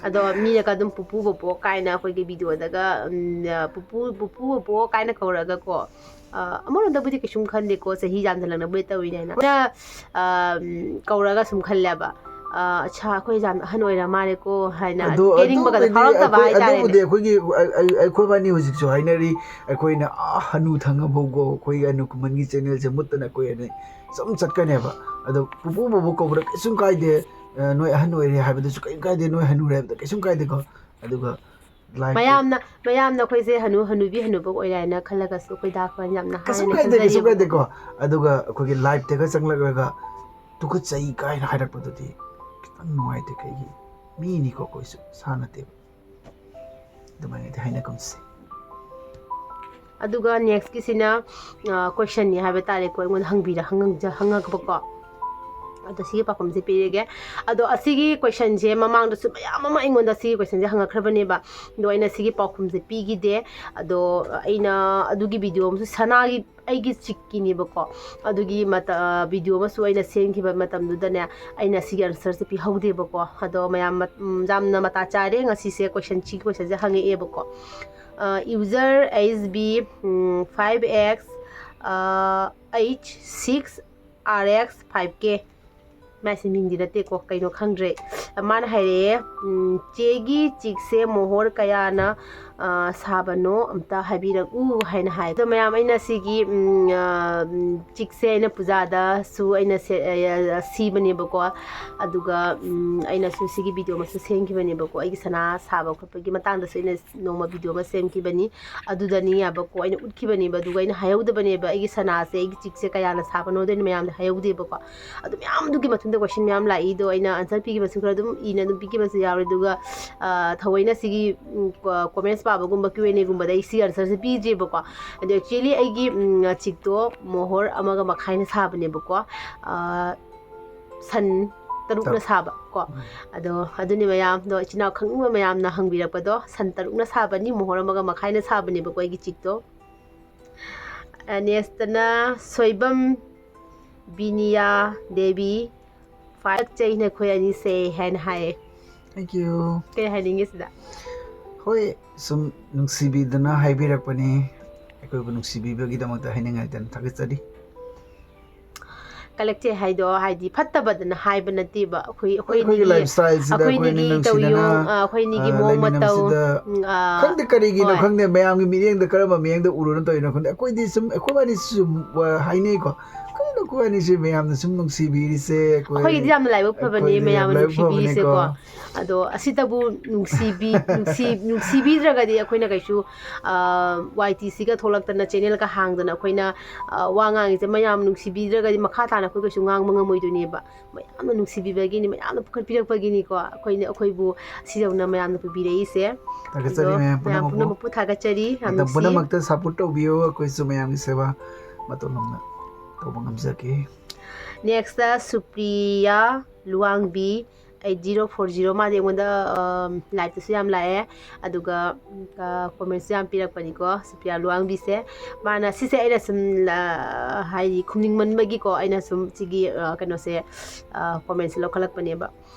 ꯑꯗꯣ ꯃꯤꯅꯒ ꯑꯗꯨꯝ "ꯄꯨꯄꯨ ꯕꯣꯕꯣꯛ" ꯀꯥꯏꯅ ꯑꯩꯈꯣꯏꯒꯤ ꯚꯤꯗꯤꯑꯣꯗꯒ, ꯎꯝ, ꯑ, "ꯄꯨꯄꯨ, ꯄꯨꯄꯨ ꯕꯣꯕꯣꯛ" ꯀꯥꯏꯅ ꯀꯧꯔꯒꯀꯣ, ꯑ, ꯑꯃꯔꯣꯝꯗꯕꯨꯗꯤ ꯀꯩꯁꯨꯝ ꯈꯟꯗꯦꯀꯣ, ꯆꯍꯤ ꯌꯥꯝꯁꯤꯜꯂꯛꯅꯕ ꯇꯧꯔꯤꯅꯦ ꯍꯥꯏꯅ꯫ ꯑꯩꯅ, ꯑ, ꯎꯝ, ꯀꯧꯔꯒ ꯁꯨꯝ ꯈꯜꯂꯦꯕ, ꯑ, "ꯑꯠꯁꯥ, ꯑꯩꯈꯣꯏ ꯌꯥꯝ ꯑꯍꯟ ꯑꯣꯏꯔ ꯃꯥꯜꯂꯦꯀꯣ" ꯍꯥꯏꯅ ꯑꯗꯣ ꯀꯦꯅꯤꯡꯕꯒꯗꯣ ꯑꯗꯨꯕꯨꯗꯤ ꯐꯥꯎꯔꯛꯇꯕ ꯑꯩꯈꯣꯏ, ꯍꯥꯏꯇꯥꯔꯦꯅꯦ꯫ ꯑꯗꯨꯕꯨꯗꯤ ꯑꯩꯈꯣꯏꯒꯤ, ꯑꯩ, ꯑꯩ, ꯑꯩꯈꯣꯏꯕꯥꯅꯤ ꯍꯧꯖꯤꯛꯁꯨ ꯍꯥꯏꯅꯔꯤ, ꯑꯩꯈꯣꯏꯅ ꯑꯥ ꯍꯅꯨ ꯊꯪꯉꯐꯥꯎꯀꯣ, ꯑꯩꯈꯣꯏꯒꯤ ꯑꯅꯨ ꯀꯨꯃꯟꯒꯤ ꯆꯦꯅꯦꯜꯁꯦ ꯃꯨꯠꯇꯅ ꯑꯩꯈꯣꯏ ꯑꯅꯤ ꯁꯨꯝ ꯆꯠꯀꯅꯦꯕ꯫ ꯑꯗꯣ ꯄꯨꯄꯨ ꯕꯣꯕꯣꯛ ꯀꯧꯕꯗ ꯀꯩꯁꯨꯝ ꯀꯥꯏꯗꯦ, ꯑ, ꯅꯣꯏ ꯑꯍꯟ ꯑꯣꯏꯔꯦ ꯍꯥꯏꯕꯗꯁꯨ ꯀꯔꯤꯝ ꯀꯥꯏꯗꯦ, ꯅꯣꯏ ꯍꯅꯨꯔꯦ ꯍꯥꯏꯕꯗ ꯀꯩꯁꯨꯝ ꯀꯥꯏꯗꯦꯀꯣ꯫ ꯑꯗꯨꯒ ꯂꯥꯏꯐꯇ ꯃꯌꯥꯝꯅ, ꯃꯌꯥꯝꯅ ꯑꯩꯈꯣꯏꯁꯦ ꯍꯅꯨ, ꯍꯅꯨꯕꯤ, ꯍꯅꯨꯕ ꯑꯣꯏꯔꯦ ꯍꯥꯏꯅ ꯈꯜꯂꯒꯁꯨ ꯑꯩꯈꯣꯏ ꯗꯥ ꯈꯣꯏꯅ ꯌꯥꯝꯅ ꯀꯩꯁꯨꯝ ꯍꯥꯏꯅ ꯀꯥꯏꯗꯦ, ꯀꯩꯁꯨꯝ ꯈꯟꯖꯔꯤꯕꯀꯣ꯫ ꯀꯥꯏꯗꯦꯀꯣ꯫ ꯑꯗꯨꯒ ꯑꯩꯈꯣꯏꯒꯤ ꯂꯥꯏꯐꯇꯒ ꯆꯪꯂꯛꯂꯒ "ꯇꯨꯀꯠꯆꯩ" ꯀꯥꯏꯅ ꯍꯥꯏꯔꯛꯄꯗꯨꯗꯤ ꯈꯤꯇꯪ ꯅꯨꯡꯉꯥꯏꯇꯦ꯫ ꯀꯩꯒꯤ? ꯃꯤꯅꯤꯀꯣ ꯑꯩꯈꯣꯏꯁꯨ, ꯁꯥ ꯅꯠꯇꯦꯕ꯫ ꯑꯗꯨꯃꯥꯏꯅꯗꯤ ꯍꯥꯏꯅꯒꯨꯝꯁꯦ꯫ ꯑꯗꯨꯒ ꯅꯦꯛꯁꯀꯤꯁꯤꯅ, ꯑ, ꯀꯣꯏꯁꯟꯅꯤ ꯍꯥꯏꯕ ꯇꯥꯔꯦꯀꯣ, ꯑꯩꯉꯣꯟꯗ ꯍꯪꯕꯤꯔ-, ꯍꯪꯉꯛ-, ꯍꯪꯉꯛꯄꯀꯣ꯫ ꯑꯗꯣ ꯁꯤꯒꯤ ꯄꯥꯎꯈꯨꯝꯁꯦ ꯄꯤꯔꯒꯦ꯫ ꯑꯗꯣ ꯑꯁꯤꯒꯤ ꯀꯣꯏꯁꯟꯁꯦ ꯃꯃꯥꯡꯗꯁꯨ ꯃꯌꯥꯝ ꯑꯃ ꯑꯩꯉꯣꯟꯗ ꯁꯤꯒꯤ ꯀꯣꯏꯁꯟꯁꯦ ꯍꯪꯉꯛꯈ꯭ꯔꯕꯅꯦꯕ꯫ ꯑꯗꯣ ꯑꯩꯅ ꯁꯤꯒꯤ ꯄꯥꯎꯈꯨꯝꯁꯦ ꯄꯤꯈꯤꯗꯦ꯫ ꯑꯗꯣ ꯑꯩꯅ ꯑꯗꯨꯒꯤ ꯚꯤꯗꯤꯑꯣ ꯑꯃꯁꯨ, ꯁꯅꯥꯒꯤ, ꯑꯩꯒꯤ ꯆꯤꯛꯀꯤꯅꯦꯕꯀꯣ꯫ ꯑꯗꯨꯒꯤ ꯃꯇ-, ꯑ, ꯚꯤꯗꯤꯑꯣ ꯑꯃꯁꯨ ꯑꯩꯅ ꯁꯦꯝꯈꯤꯕ ꯃꯇꯝꯗꯨꯗꯅꯦ, ꯑꯩꯅ ꯁꯤꯒꯤ ꯑꯟꯁꯔꯁꯦ ꯄꯤꯍꯧꯗꯦꯕꯀꯣ꯫ ꯑꯗꯣ ꯃꯌꯥꯝ ꯃꯠ-, ꯎꯝ, ꯌꯥꯝꯅ ꯃꯇꯥ ꯆꯥꯔꯦ ꯉꯁꯤꯁꯦ, ꯀꯣꯏꯁꯟ, ꯁꯤꯒꯤ ꯀꯣꯏꯁꯟꯁꯦ ꯍꯪꯉꯛꯑꯦꯕꯀꯣ꯫ ꯑ, user H B, ꯎꯝ, five X, ꯑ, H six R X five K꯫ ꯃꯥꯏꯁꯦ ꯃꯤꯡꯗꯤ ꯅꯠꯇꯦꯀꯣ, ꯀꯩꯅꯣ ꯈꯪꯗ꯭ꯔꯦ꯫ ꯃꯥꯅ ꯍꯥꯏꯔꯛꯑꯦ, ꯎꯝ, "ꯆꯦꯒꯤ ꯆꯤꯛꯁꯦ ꯃꯣꯍꯣꯔ ꯀꯌꯥꯅ, ꯑ, ꯁꯥꯕꯅꯣ ꯑꯝꯇ ꯍꯥꯏꯕꯤꯔꯛꯎ ꯍꯥꯏꯅ ꯍꯥꯏ꯫ ꯑꯗꯣ ꯃꯌꯥꯝ, ꯑꯩꯅ ꯁꯤꯒꯤ, ꯎꯝ, ꯑ, ꯎꯝ, ꯆꯤꯛꯁꯦ ꯑꯩꯅ ꯄꯨꯖꯥꯗꯁꯨ ꯑꯩꯅ ꯁꯦ-, ꯑ, ꯑ, ꯁꯤꯕꯅꯦꯕꯀꯣ꯫ ꯑꯗꯨꯒ, ꯎꯝ, ꯑꯩꯅꯁꯨ ꯁꯤꯒꯤ ꯚꯤꯗꯤꯑꯣ ꯑꯃꯁꯨ ꯁꯦꯝꯈꯤꯕꯅꯦꯕꯀꯣ, ꯑꯩꯒꯤ ꯁꯅꯥ ꯁꯥꯕ ꯈꯣꯠꯄꯒꯤ ꯃꯇꯥꯡꯗꯁꯨ ꯑꯩꯅ ꯅꯣꯡꯃ ꯚꯤꯗꯤꯑꯣ ꯑꯃ ꯁꯦꯝꯈꯤꯕꯅꯤ꯫ ꯑꯗꯨꯗꯅꯤ ꯌꯥꯕꯀꯣ, ꯑꯩꯅ ꯎꯠꯈꯤꯕꯅꯦꯕ꯫ ꯑꯗꯨꯒ ꯑꯩꯅ ꯍꯥꯏꯍꯧꯗꯕꯅꯦꯕ, ꯑꯩꯒꯤ ꯁꯅꯥꯁꯦ, ꯑꯩꯒꯤ ꯆꯤꯛꯁꯦ ꯀꯌꯥꯅ ꯁꯥꯕꯅꯣꯗꯣ ꯑꯩꯅ ꯃꯌꯥꯝꯗ ꯍꯥꯏꯍꯧꯗꯦꯕꯀꯣ꯫ ꯑꯗꯨ ꯃꯌꯥꯝꯗꯨꯒꯤ ꯃꯇꯨꯡꯗ ꯀꯣꯏꯁꯟ ꯃꯌꯥꯝ ꯂꯥꯛꯏꯗꯣ, ꯑꯩꯅ ꯑꯟꯁꯔ ꯄꯤꯈꯤꯕꯁꯨ ꯈꯔ ꯑꯗꯨꯝ ꯏꯅ ꯑꯗꯨꯝ ꯄꯤꯈꯤꯕꯁꯨ ꯌꯥꯎꯔꯦ꯫ ꯑꯗꯨꯒ, ꯑ, ꯊꯑꯣꯏꯅ ꯁꯤꯒꯤ, ꯎꯝ, ꯀꯣ-, ꯀꯣꯃꯦꯟꯠꯁ ꯄꯥꯕꯒꯨꯝꯕ, ꯀ꯭ꯌꯨ ꯑꯦꯟ ꯑꯦꯒꯨꯝꯕꯗ ꯑꯩ ꯁꯤ ꯑꯟꯁꯔꯁꯦ ꯄꯤꯗ꯭ꯔꯤꯕꯀꯣ꯫ ꯑꯗꯣ actually ꯑꯩꯒꯤ, ꯎꯝ, ꯆꯤꯛꯇꯣ ꯃꯣꯍꯣꯔ ꯑꯃꯒ ꯃꯈꯥꯏꯅ ꯁꯥꯕꯅꯦꯕꯀꯣ꯫ ꯑ, ꯁꯟ ꯇꯔꯨꯛꯅ ꯁꯥꯕ ꯀꯣ꯫ ꯎꯝ꯫ ꯑꯗꯣ ꯑꯗꯨꯅꯤ ꯃꯌꯥꯝꯗꯣ, ꯏꯆꯤꯟ ꯏꯅꯥꯎ ꯈꯪꯅꯤꯡꯕ ꯃꯌꯥꯝꯅ ꯍꯪꯕꯤꯔꯛꯄꯗꯣ, ꯁꯟ ꯇꯔꯨꯛꯅ ꯁꯥꯕꯅꯤ, ꯃꯣꯍꯣꯔ ꯑꯃꯒ ꯃꯈꯥꯏꯅ ꯁꯥꯕꯅꯦꯕꯀꯣ ꯑꯩꯒꯤ ꯆꯤꯛꯇꯣ꯫ ꯑ, ꯅꯦꯛꯁꯇꯅ ꯁꯣꯏꯕꯝ ꯕꯤꯅꯤꯌꯥ ꯗꯦꯕꯤ, "ꯐꯥꯔꯛꯆꯩ ꯅꯈꯣꯏ ꯑꯅꯤꯁꯦ" ꯍꯥꯏꯅ ꯍꯥꯏꯌꯦ꯫ Thank you꯫ ꯀꯩ ꯍꯥꯏꯅꯤꯡꯉꯤ ꯁꯤꯗ? ꯍꯣꯏ, ꯁꯨꯝ ꯅꯨꯡꯁꯤꯕꯤꯗꯅ ꯍꯥꯏꯕꯤꯔꯛꯄꯅꯤ꯫ ꯑꯩꯈꯣꯏꯕꯨ ꯅꯨꯡꯁꯤꯕꯤꯕꯒꯤꯗꯃꯛꯇ ꯍꯥꯏꯅꯤꯡꯉꯥꯏꯗꯅ ꯊꯥꯒꯠꯆꯔꯤ꯫ ꯀꯂꯛꯆꯩ ꯍꯥꯏꯗꯣ ꯍꯥꯏꯗꯤ ꯐꯠꯇꯕꯗꯅ ꯍꯥꯏꯕ ꯅꯠꯇꯦꯕ꯫ ꯑꯩꯈꯣꯏ, ꯑꯩꯈꯣꯏ ꯑꯩꯈꯣꯏꯒꯤ ꯑꯅꯤꯒꯤ, lifestyleꯁꯤꯗ ꯑꯩꯈꯣꯏ ꯑꯩꯈꯣꯏ ꯑꯅꯤꯒꯤ ꯅꯨꯡꯁꯤꯅꯅ, ꯇꯧꯌꯣꯡ, ꯑ, ꯑꯩꯈꯣꯏ ꯑꯅꯤꯒꯤ ꯑ, ꯃꯑꯣꯡ ꯃꯇꯧ, ꯂꯩꯃꯤꯟꯅꯕꯁꯤꯗ ꯎꯝ, ꯑ, ꯈꯪꯗꯦ ꯀꯔꯤꯒꯤꯅꯣ ꯍꯣꯏ꯫ ꯈꯪꯗꯦ, ꯃꯌꯥꯝꯒꯤ ꯃꯤꯠꯌꯦꯡꯗ ꯀꯔꯝꯕ ꯃꯤꯠꯌꯦꯡꯗ ꯎꯔꯨꯅ ꯇꯧꯔꯤꯅꯣ ꯈꯪꯗꯦ꯫ ꯑꯩꯈꯣꯏꯗꯤ ꯁꯨꯝ, ꯑꯩꯈꯣꯏꯕꯥꯅꯤ ꯁꯨꯝ, ꯑ, ꯍꯥꯏꯅꯩꯀꯣ꯫ ꯀꯩꯅꯣ ꯑꯩꯈꯣꯏ ꯑꯅꯤꯁꯦ ꯃꯌꯥꯝꯅ ꯁꯨꯝ ꯅꯨꯡꯁꯤꯕꯤꯔꯤꯁꯦ? ꯑꯩꯈꯣꯏ, ꯑꯩꯈꯣꯏꯒꯤꯗꯤ ꯌꯥꯝꯅ ꯂꯥꯏꯕꯛ ꯐꯕꯅꯤ, ꯑꯩꯈꯣꯏꯗꯤ ꯌꯥꯝ ꯃꯌꯥꯝꯅ ꯂꯥꯏꯕꯛ ꯐꯕꯅꯤꯀꯣ꯫ ꯅꯨꯡꯁꯤꯕꯤꯔꯤꯁꯦꯀꯣ꯫ ꯑꯗꯣ ꯑꯁꯤꯇꯕꯨ ꯅꯨꯡꯁꯤꯕꯤ-, ꯅꯨꯡꯁꯤ-, ꯅꯨꯡꯁꯤꯕꯤꯗ꯭ꯔꯒꯗꯤ ꯑꯩꯈꯣꯏꯅ ꯀꯩꯁꯨ, ꯑ, ꯋꯥꯏ ꯇꯤꯁꯤꯒ ꯊꯣꯛꯂꯛꯇꯅ, ꯆꯦꯅꯦꯜꯒ ꯍꯥꯡꯗꯅ ꯑꯩꯈꯣꯏꯅ, ꯑ, ꯋꯥ ꯉꯥꯡꯉꯤꯁꯦ꯫ ꯃꯌꯥꯝ ꯅꯨꯡꯁꯤꯕꯤꯗ꯭ꯔꯒꯗꯤ ꯃꯈꯥ ꯇꯥꯅ ꯑꯩꯈꯣꯏ ꯀꯩꯁꯨ ꯉꯥꯡꯕ ꯉꯝꯃꯣꯏꯗꯣꯏꯅꯦꯕ꯫ ꯃꯌꯥꯝꯅ ꯅꯨꯡꯁꯤꯕꯤꯕꯒꯤꯅꯤ, ꯃꯌꯥꯝꯅ ꯄꯨꯈꯠꯄꯤꯔꯛꯄꯒꯤꯅꯤꯀꯣ ꯑꯩꯈꯣꯏꯅ, ꯑꯩꯈꯣꯏꯕꯨ ꯁꯤꯗꯧꯅ ꯃꯌꯥꯝꯅ ꯄꯨꯕꯤꯔꯛꯏꯁꯦ꯫ ꯊꯥꯒꯠꯆꯔꯤ ꯑꯗꯣ ꯃꯌꯥꯝ ꯃꯌꯥꯝ ꯄꯨꯝꯅꯃꯛꯄꯨ꯫ ꯄꯨꯝꯅꯃꯛꯄꯨ ꯊꯥꯒꯠꯆꯔꯤ꯫ ꯌꯥꯝ ꯃꯇꯝ ꯅꯨꯡꯁꯤ꯫ ꯄꯨꯝꯅꯃꯛꯇ support ꯇꯧꯕꯤꯌꯨ, ꯑꯩꯈꯣꯏꯁꯨ ꯃꯌꯥꯝꯒꯤ ꯁꯦꯕꯥ ꯃꯇꯧ ꯂꯨꯝꯅ ꯇꯧꯕ ꯉꯝꯖꯒꯦ꯫ Nextꯇ Supriya ꯂꯨꯋꯥꯡꯕꯤ eight zero four zero, ꯃꯥꯗꯤ ꯑꯩꯉꯣꯟꯗ, ꯑ, liveꯇꯁꯨ ꯌꯥꯝ ꯂꯥꯛꯑꯦ꯫ ꯑꯗꯨꯒ, ꯎꯝ, ꯑ, commentsꯁꯨ ꯌꯥꯝ ꯄꯤꯔꯛꯄꯅꯤꯀꯣ, ꯁꯨꯄ꯭ꯔꯤꯌꯥ ꯂꯨꯋꯥꯡꯕꯤꯁꯦ꯫ ꯃꯥꯅ ꯁꯤꯁꯦ ꯑꯩꯅ ꯁꯨꯝ, ꯑ, ꯍꯥꯏꯗꯤ ꯈꯨꯝꯅꯤꯡꯃꯟꯕꯒꯤꯀꯣ, ꯑꯩꯅ ꯁꯨꯝ ꯁꯤꯒꯤ, ꯑ, ꯀꯩꯅꯣꯁꯦ, ꯑ, commentsꯁꯦ ꯂꯧꯈꯠꯂꯛꯄꯅꯦꯕ꯫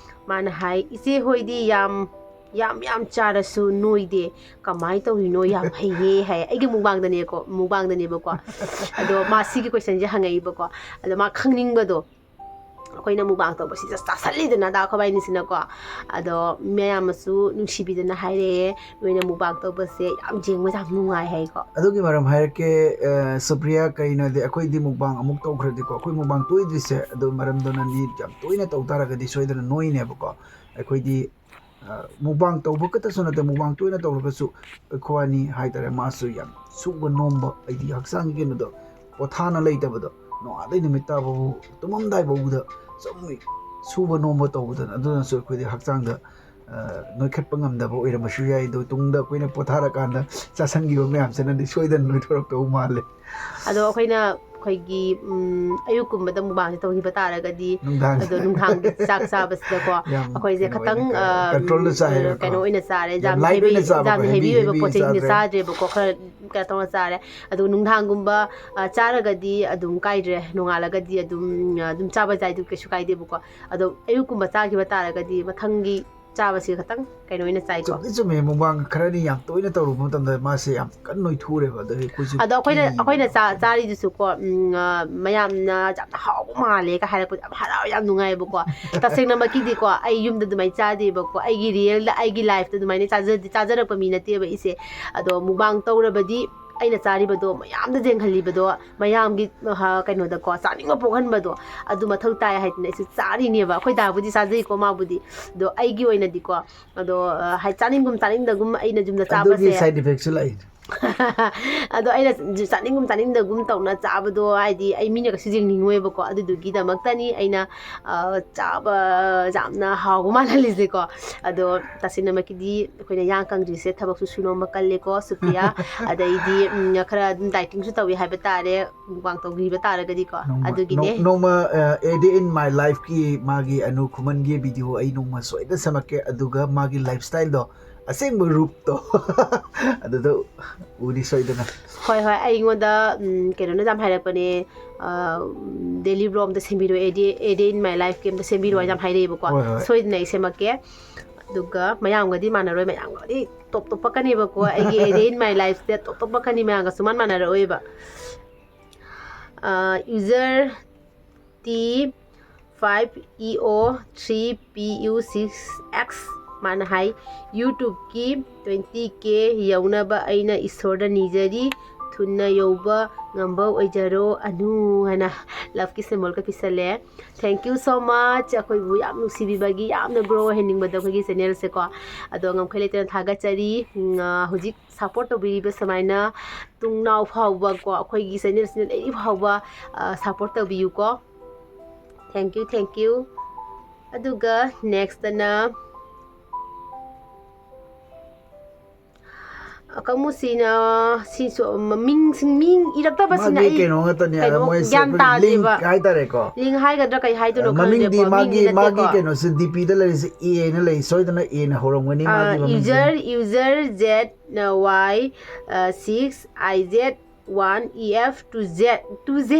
ꯃꯥꯅ ꯍꯥꯏ, "ꯏꯆꯦ ꯍꯣꯏꯗꯤ ꯌꯥꯝ, ꯌꯥꯝ, ꯌꯥꯝ ꯆꯥꯔꯁꯨ ꯅꯣꯏꯗꯦ, ꯀꯃꯥꯏꯅ ꯇꯧꯔꯤꯅꯣ? ꯌꯥꯝ ꯐꯩꯌꯦ" ꯍꯥꯏ꯫ ꯑꯩꯒꯤ ꯃꯨꯛꯕꯥꯡꯗꯅꯦꯀꯣ, ꯃꯨꯛꯕꯥꯡꯗꯅꯦꯕꯀꯣ꯫ ꯑꯗꯣ ꯃꯥ ꯁꯤꯒꯤ questionꯁꯦ ꯍꯪꯉꯛꯏꯕꯀꯣ꯫ ꯑꯗꯣ ꯃꯥ ꯈꯪꯅꯤꯡꯕꯗꯣ, ꯑꯩꯈꯣꯏꯅ ꯃꯨꯛꯕꯥꯡ ꯇꯧꯕꯁꯤꯗ ꯆꯥꯁꯜꯂꯤꯗꯅ ꯗꯥ ꯑꯩꯈꯣꯏꯕꯥꯏꯅꯤꯁꯤꯅꯀꯣ꯫ ꯑꯗꯣ ꯃꯌꯥꯝꯅꯁꯨ ꯅꯨꯡꯁꯤꯕꯤꯗꯅ ꯍꯥꯏꯔꯛꯑꯦ, ꯅꯣꯏꯅ ꯃꯨꯛꯕꯥꯡ ꯇꯧꯕꯁꯦ ꯌꯥꯝ ꯌꯦꯡꯕ ꯌꯥꯝ ꯅꯨꯡꯉꯥꯏ ꯍꯥꯏꯀꯣ꯫ ꯑꯗꯨꯒꯤ ꯃꯔꯝ ꯍꯥꯏꯔꯛꯀꯦ, ꯑ, ꯁꯨꯄ꯭ꯔꯤꯌꯥ, ꯀꯩꯅꯣꯗꯤ ꯑꯩꯈꯣꯏꯗꯤ ꯃꯨꯛꯕꯥꯡ ꯑꯃꯨꯛ ꯇꯧꯈ꯭ꯔꯗꯤꯀꯣ, ꯑꯩꯈꯣꯏ ꯃꯨꯛꯕꯥꯡ ꯇꯣꯏꯗ꯭ꯔꯤꯁꯦ, ꯑꯗꯨ ꯃꯔꯝꯗꯨꯅꯅꯤ꯫ ꯌꯥꯝ ꯇꯣꯏꯅ ꯇꯧ ꯇꯥꯔꯒꯗꯤ ꯁꯣꯏꯗꯅ ꯅꯣꯏꯅꯦꯕꯀꯣ꯫ ꯑꯩꯈꯣꯏꯗꯤ, ꯑ, ꯃꯨꯛꯕꯥꯡ ꯇꯧꯕ ꯈꯛꯇꯁꯨ ꯅꯠꯇꯦ, ꯃꯨꯛꯕꯥꯡ ꯇꯣꯏꯅ ꯇꯧꯔꯒꯁꯨ ꯑꯩꯈꯣꯏ ꯑꯅꯤ ꯍꯥꯏꯇꯥꯔꯦ, ꯃꯥꯁꯨ ꯌꯥꯝ ꯁꯨꯕ ꯅꯣꯝꯕ, ꯑꯩꯗꯤ ꯍꯛꯆꯥꯡꯒꯤ ꯀꯩꯅꯣꯗꯣ ꯄꯣꯊꯥꯅ ꯂꯩꯇꯕꯗꯣ, ꯅꯣꯡꯉꯥꯟꯗꯩ ꯅꯨꯃꯤꯠ ꯇꯥꯕꯕꯨ, ꯇꯨꯝꯃꯝꯗꯥꯏ ꯐꯥꯎꯕꯗ ꯁꯨꯝ ꯁꯨꯕ ꯅꯣꯝꯕ ꯇꯧꯕꯗꯨꯅ, ꯑꯗꯨꯅꯁꯨ ꯑꯩꯈꯣꯏꯗꯤ ꯍꯛꯆꯥꯡꯗ, ꯑ, ꯅꯣꯏꯈꯠꯄ ꯉꯝꯗꯕ ꯑꯣꯏꯔꯝꯕꯁꯨ ꯌꯥꯏ꯫ ꯑꯗꯣ ꯇꯨꯡꯗ ꯑꯩꯈꯣꯏꯅ ꯄꯣꯊꯥꯔꯀꯥꯟꯗ ꯆꯥꯁꯟꯈꯤꯕ ꯃꯌꯥꯝꯁꯤꯅꯗꯤ ꯁꯣꯏꯗꯅ ꯅꯣꯏꯊꯣꯔꯛꯇꯧ ꯃꯥꯜꯂꯦ꯫ ꯑꯗꯣ ꯑꯩꯈꯣꯏꯅ ꯑꯩꯈꯣꯏꯒꯤ, ꯎꯝ, ꯑꯌꯨꯛꯀꯨꯝꯕꯗ ꯃꯨꯛꯕꯥꯡꯁꯦ ꯇꯧꯈꯤꯕ ꯇꯥꯔꯒꯗꯤ, ꯅꯨꯡꯗꯥꯡ꯫ ꯑꯗꯣ ꯅꯨꯡꯗꯥꯡꯒꯤ ꯆꯥꯛ ꯆꯥꯕꯁꯤꯗꯀꯣ, ꯌꯥꯝ ꯑꯩꯈꯣꯏꯁꯦ ꯀꯩꯅꯣ ꯈꯇꯪ, ꯑꯣꯏꯅ, ꯑ, control ꯗ ꯆꯥꯏꯌꯦꯕꯀꯣ꯫ ꯀꯩꯅꯣ ꯑꯣꯏꯅ ꯆꯥꯔꯦ, ꯌꯥꯝ ꯌꯥꯝ light heavy, ꯑꯣꯏꯅ ꯆꯥꯕꯀꯣ, ꯌꯥꯝ heavy heavy heavy ꯑꯣꯏꯕ ꯄꯣꯠ ꯆꯩꯁꯤꯡꯁꯦ ꯆꯥꯗ꯭ꯔꯦ꯫ ꯆꯥꯗ꯭ꯔꯦꯕꯀꯣ, ꯈꯔ ꯀꯩꯅꯣ ꯇꯧꯔ ꯆꯥꯔꯦ꯫ ꯑꯗꯨ ꯅꯨꯡꯗꯥꯡꯒꯨꯝꯕ, ꯑ, ꯆꯥꯔꯒꯗꯤ ꯑꯗꯨꯝ ꯀꯥꯏꯗ꯭ꯔꯦ, ꯅꯣꯡꯉꯥꯜꯂꯒꯗꯤ ꯑꯗꯨꯝ, ꯑ, ꯑꯗꯨꯝ ꯆꯥꯕ ꯌꯥꯏ, ꯑꯗꯨ ꯀꯩꯁꯨ ꯀꯥꯏꯗꯦꯕꯀꯣ꯫ ꯑꯗꯣ ꯑꯌꯨꯛꯀꯨꯝꯕ ꯆꯥꯈꯤꯕ ꯇꯥꯔꯒꯗꯤ ꯃꯊꯪꯒꯤ ꯆꯥꯕꯁꯤ ꯈꯇꯪ ꯀꯩꯅꯣ ꯑꯣꯏꯅ ꯆꯥꯏꯀꯣ꯫ ꯆꯨꯝꯗꯤ ꯆꯨꯝꯃꯦ, ꯃꯨꯛꯕꯥꯡ ꯈꯔꯅꯤ ꯌꯥꯝ ꯇꯣꯏꯅ ꯇꯧꯔꯨꯕ ꯃꯇꯝꯗ ꯃꯥꯁꯦ ꯌꯥꯝ ꯀꯟꯅ ꯅꯣꯏꯊꯣꯛꯎꯔꯦꯕ꯫ ꯑꯗꯣ ꯑꯩꯈꯣꯏꯁꯨ ꯑꯗꯣ ꯑꯩꯈꯣꯏꯅ, ꯀꯤ- ꯑꯩꯈꯣꯏꯅ ꯆꯥ-, ꯆꯥꯔꯤꯗꯨꯁꯨꯀꯣ, ꯎꯝ, ꯑ, ꯃꯌꯥꯝꯅ "ꯌꯥꯝꯅ ꯍꯥꯎꯕ ꯃꯥꯜꯂꯦ" ꯀ ꯍꯥꯏꯔꯛꯄꯗꯣ ꯌꯥꯝ ꯍꯔꯥꯎ, ꯌꯥꯝ ꯅꯨꯡꯉꯥꯏꯕꯀꯣ꯫ ꯇꯁꯦꯡꯅꯃꯛꯀꯤꯗꯤꯀꯣ, ꯑꯩ ꯌꯨꯝꯗ ꯑꯗꯨꯃꯥꯏꯅ ꯆꯥꯗꯦꯕꯀꯣ, ꯑꯩꯒꯤ real ꯗ, ꯑꯩꯒꯤ life ꯇ ꯑꯗꯨꯃꯥꯏꯅ ꯆꯥꯖꯗꯦ, ꯆꯥꯖꯔꯛꯄ ꯃꯤ ꯅꯠꯇꯦꯕ ꯑꯩꯁꯦ꯫ ꯑꯗꯣ ꯃꯨꯛꯕꯥꯡ ꯇꯧꯔꯕꯗꯤ ꯑꯩꯅ ꯆꯥꯔꯤꯕꯗꯣ ꯃꯌꯥꯝꯗ ꯌꯦꯡꯍꯜꯂꯤꯕꯗꯣ, ꯃꯌꯥꯝꯒꯤ, ꯑ, ꯀꯩꯅꯣꯗꯀꯣ, ꯆꯥꯅꯤꯡꯕ ꯄꯣꯛꯍꯟꯕꯗꯣ, ꯑꯗꯨ ꯃꯊꯧ ꯇꯥꯏ ꯍꯥꯏꯗꯅ ꯑꯩꯁꯦ ꯆꯥꯔꯤꯅꯦꯕ꯫ ꯑꯩꯈꯣꯏ ꯗꯥꯕꯨꯗꯤ ꯆꯥꯖꯩꯀꯣ, ꯃꯥꯕꯨꯗꯤ꯫ ꯑꯗꯣ ꯑꯩꯒꯤ ꯑꯣꯏꯅꯗꯤꯀꯣ, ꯑꯗꯣ, ꯑ, ꯍꯥꯏ-, ꯆꯥꯅꯤꯡꯒꯨꯝ ꯆꯥꯅꯤꯡꯗꯒꯨꯝ ꯑꯩꯅ ꯌꯨꯝꯗ ꯑꯗꯨꯒꯤ ꯆꯥꯕꯁꯦ side effect ꯁꯨ ꯂꯥꯛꯏꯅꯦ꯫ ꯑꯗꯣ ꯑꯩꯅ ꯆꯥꯅꯤꯡꯒꯨꯝ ꯆꯥꯅꯤꯡꯗꯒꯨꯝ ꯇꯧꯅ ꯆꯥꯕꯗꯣ, ꯍꯥꯏꯗꯤ ꯑꯩ ꯃꯤꯅ ꯀꯩꯁꯨ ꯌꯦꯡꯅꯤꯡꯉꯣꯏꯕꯀꯣ, ꯑꯗꯨꯗꯨꯒꯤꯗꯃꯛꯇꯅꯤ ꯑꯩꯅ, ꯑ, ꯆꯥꯕ ꯌꯥꯝꯅ ꯍꯥꯎꯕ ꯃꯥꯜꯍꯜꯂꯤꯁꯦꯀꯣ꯫ ꯑꯗꯣ ꯇꯁꯦꯡꯅꯃꯛꯀꯤꯗꯤ ꯑꯩꯈꯣꯏꯅ ꯌꯥꯡ ꯀꯪꯗ꯭ꯔꯤꯁꯦ ꯊꯕꯛꯁꯨ ꯁꯨ ꯅꯣꯝꯕ ꯀꯜꯂꯦꯀꯣ, ꯁꯨꯄ꯭ꯔꯤꯌꯥ꯫ ꯑꯗꯩꯗꯤ, ꯎꯝ, ꯈꯔ ꯑꯗꯨꯝ dieting ꯁꯨ ꯇꯧꯏ ꯍꯥꯏꯕ ꯇꯥꯔꯦ, ꯃꯨꯛꯕꯥꯡ ꯇꯧꯈꯤꯕ ꯇꯥꯔꯒꯗꯤꯀꯣ꯫ ꯅꯣꯡꯃ, ꯑꯗꯨꯒꯤꯅꯦ꯫ ꯅꯣꯡ-, ꯅꯣꯡꯃ, ꯑ, A Day in My Life ꯀꯤ ꯃꯥꯒꯤ ꯑꯅꯨ ꯈꯨꯃꯟꯒꯤ video ꯑꯩ ꯅꯣꯡꯃ ꯁꯣꯏꯗꯅ ꯁꯦꯝꯃꯛꯀꯦ, ꯑꯗꯨꯒ ꯃꯥꯒꯤ lifestyle ꯗꯣ, ꯑꯁꯦꯡꯕ ꯔꯨꯞꯇꯣ ꯑꯗꯨꯗ ꯎꯅꯤ ꯁꯣꯏꯗꯅ꯫ ꯍꯣꯏ, ꯍꯣꯏ, ꯑꯩꯉꯣꯟꯗ, ꯎꯝ, ꯀꯩꯅꯣꯅ ꯌꯥꯝ ꯍꯥꯏꯔꯛꯄꯅꯦ, ꯑ, daily vlog ꯑꯝꯇ ꯁꯦꯝꯕꯤꯔꯣ, A Day, A Day in My Life ꯀꯤ ꯑꯝꯇ ꯁꯦꯝꯕꯤꯔꯣ ꯍꯥꯏꯅ ꯌꯥꯝ ꯍꯥꯏꯔꯛꯑꯦꯕꯀꯣ꯫ ꯍꯣꯏ, ꯍꯣꯏ꯫ ꯁꯣꯏꯗꯅ ꯑꯩ ꯁꯦꯝꯃꯛꯀꯦ꯫ ꯑꯗꯨꯒ ꯃꯌꯥꯝꯒꯗꯤ ꯃꯥꯟꯅꯔꯣꯏ, ꯃꯌꯥꯝꯒꯗꯤ ꯇꯣꯞ ꯇꯣꯞꯄꯛꯀꯅꯦꯕꯀꯣ꯫ ꯑꯩꯒꯤ A Day in My Life ꯁꯦ ꯇꯣꯞ ꯇꯣꯞꯄꯛꯀꯅꯤ, ꯃꯌꯥꯝꯒ ꯁꯨꯃꯥꯟ ꯃꯥꯟꯅꯔꯛꯑꯣꯏꯕ꯫ ꯑ, user T five E O three P U six X꯫ ꯃꯥꯅ ꯍꯥꯏ, YouTubeꯀꯤ twenty K ꯌꯧꯅꯕ ꯑꯩꯅ ꯏꯁꯣꯔꯗ ꯅꯤꯖꯔꯤ, ꯊꯨꯅ ꯌꯧꯕ ꯉꯝꯕ ꯑꯣꯏꯖꯔꯣ ꯑꯅꯨ ꯍꯥꯏꯅ loveꯀꯤ symbolꯒ ꯄꯤꯁꯜꯂꯦ꯫ Thank you so much, ꯑꯩꯈꯣꯏꯕꯨ ꯌꯥꯝ ꯅꯨꯡꯁꯤꯕꯤꯕꯒꯤ, ꯌꯥꯝꯅ grow ꯑꯣꯏꯍꯟꯅꯤꯡꯕꯗ ꯑꯩꯈꯣꯏꯒꯤ channelꯁꯦꯀꯣ꯫ ꯑꯗꯣ ꯉꯝꯈꯩ ꯂꯩꯇꯅ ꯊꯥꯒꯠꯆꯔꯤ꯫ ꯎꯝ, ꯑ, ꯍꯧꯖꯤꯛ support ꯇꯧꯕꯤꯔꯤꯕ ꯁꯨꯃꯥꯏꯅ ꯇꯨꯡꯅꯥꯎ ꯐꯥꯎꯕꯀꯣ, ꯑꯩꯈꯣꯏꯒꯤ channelꯁꯤꯅ ꯂꯩꯔꯤ ꯐꯥꯎꯕ, ꯑ, support ꯇꯧꯕꯤꯌꯨꯀꯣ꯫ Thank you, thank you꯫ ꯑꯗꯨꯒ nextꯇꯅ, ꯑ, ꯀꯥꯡꯕꯨꯁꯤꯅ, ꯁꯤꯁꯨ ꯃꯃꯤꯡꯁꯤꯡ, ꯃꯤꯡ ꯏꯔꯛꯇꯕꯁꯤꯅ ꯃꯥꯒꯤ ꯑꯩ ꯀꯩꯅꯣ ꯉꯥꯛꯇꯅꯦ, ꯀꯩꯅꯣ ꯃꯣꯏ ꯒ꯭ꯌꯥꯟ separate ꯇꯥꯗꯦꯕ꯫ Link ꯍꯥꯏꯇꯥꯔꯦꯀꯣ꯫ Link ꯍꯥꯏꯒꯗ꯭ꯔꯥ ꯀꯩ ꯍꯥꯏꯗꯣꯏꯅꯣ ꯃꯃꯤꯡꯗꯤ ꯈꯪꯗꯦꯀꯣ, ꯃꯥꯒꯤ, ꯃꯤꯡꯗꯤ ꯃꯥꯒꯤ ꯅꯠꯇꯦꯀꯣ꯫ ꯀꯩꯅꯣꯁꯦ DPꯗ ꯂꯩꯔꯤꯁꯦ Aꯅ ꯂꯩ, ꯁꯣꯏꯗꯅ Aꯅ ꯍꯧꯔꯝꯒꯅꯤ ꯑ, ꯃꯥꯒꯤ ꯃꯃꯤꯡꯁꯦ꯫ User, user Z Y, ꯑ, six I Z one E F two Z, two J꯫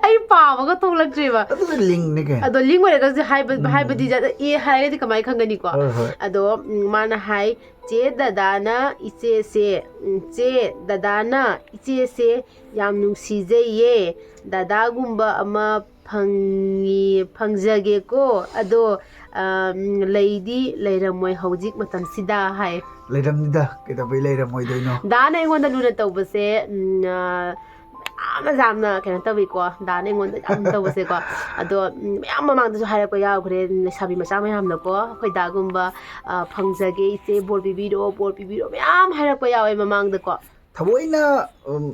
ꯑꯩ ꯄꯥꯕꯒ ꯊꯣꯛꯂꯛꯇ꯭ꯔꯤꯕ꯫ ꯑꯗꯨꯗꯤ linkꯅꯤ ꯀꯩꯅꯣ꯫ ꯑꯗꯣ link ꯑꯣꯏꯔꯒꯁꯨ ꯍꯥꯏꯕ-, ꯎꯝ꯫ ꯍꯥꯏꯕꯗꯤ ꯖꯥꯠ-, A ꯍꯥꯏꯔꯒꯗꯤ ꯀꯃꯥꯏꯅ ꯈꯪꯒꯅꯤꯀꯣ? ꯍꯣꯏ, ꯍꯣꯏ꯫ ꯑꯗꯣ, ꯎꯝ, ꯃꯥꯅ ꯍꯥꯏ, "ꯆꯦ ꯗꯗꯥꯅ ꯏꯆꯦꯁꯦ, ꯎꯝ, ꯆꯦ ꯗꯗꯥꯅ ꯏꯆꯦꯁꯦ ꯌꯥꯝ ꯅꯨꯡꯁꯤꯖꯩꯌꯦ꯫ ꯗꯗꯥꯒꯨꯝꯕ ꯑꯃ ꯐꯪꯉꯤ, ꯐꯪꯖꯒꯦꯀꯣ꯫ ꯑꯗꯣ, ꯑ, ꯎꯝ, ꯂꯩꯗꯤ ꯂꯩꯔꯝꯃꯣꯏ ꯍꯧꯖꯤꯛ ꯃꯇꯝꯁꯤꯗ" ꯍꯥꯏ꯫ ꯂꯩꯔꯝꯅꯤꯗ, ꯀꯩꯗꯧꯕꯩ ꯂꯩꯔꯝꯃꯣꯏꯗꯣꯏꯅꯣ? ꯗꯥꯅ ꯑꯩꯉꯣꯟꯗ ꯂꯨꯅ ꯇꯧꯕꯁꯦ, ꯎꯝ, ꯑ, ꯌꯥꯝꯅ, ꯌꯥꯝꯅ ꯀꯩꯅꯣ ꯇꯧꯋꯤꯀꯣ, ꯗꯥꯅ ꯑꯩꯉꯣꯟꯗ ꯌꯥꯝ ꯇꯧꯕꯁꯦꯀꯣ꯫ ꯑꯗꯣ, ꯎꯝ, ꯃꯌꯥꯝ ꯃꯃꯥꯡꯗꯁꯨ ꯍꯥꯏꯔꯛꯄ ꯌꯥꯎꯈ꯭ꯔꯦ, ꯂꯩꯁꯥꯕꯤ ꯃꯆꯥ ꯃꯌꯥꯝꯅꯀꯣ, ꯑꯩꯈꯣꯏ ꯗꯥꯒꯨꯝꯕ, ꯑ, "ꯐꯪꯖꯒꯦ ꯏꯆꯦ, ꯕꯣꯔ ꯄꯤꯕꯤꯔꯛꯑꯣ, ꯕꯣꯔ ꯄꯤꯕꯤꯔꯛꯑꯣ" ꯃꯌꯥꯝ ꯍꯥꯏꯔꯛꯄ ꯌꯥꯎꯋꯦ ꯃꯃꯥꯡꯗꯀꯣ꯫ ꯊꯑꯣꯏꯅ, ꯎꯝ,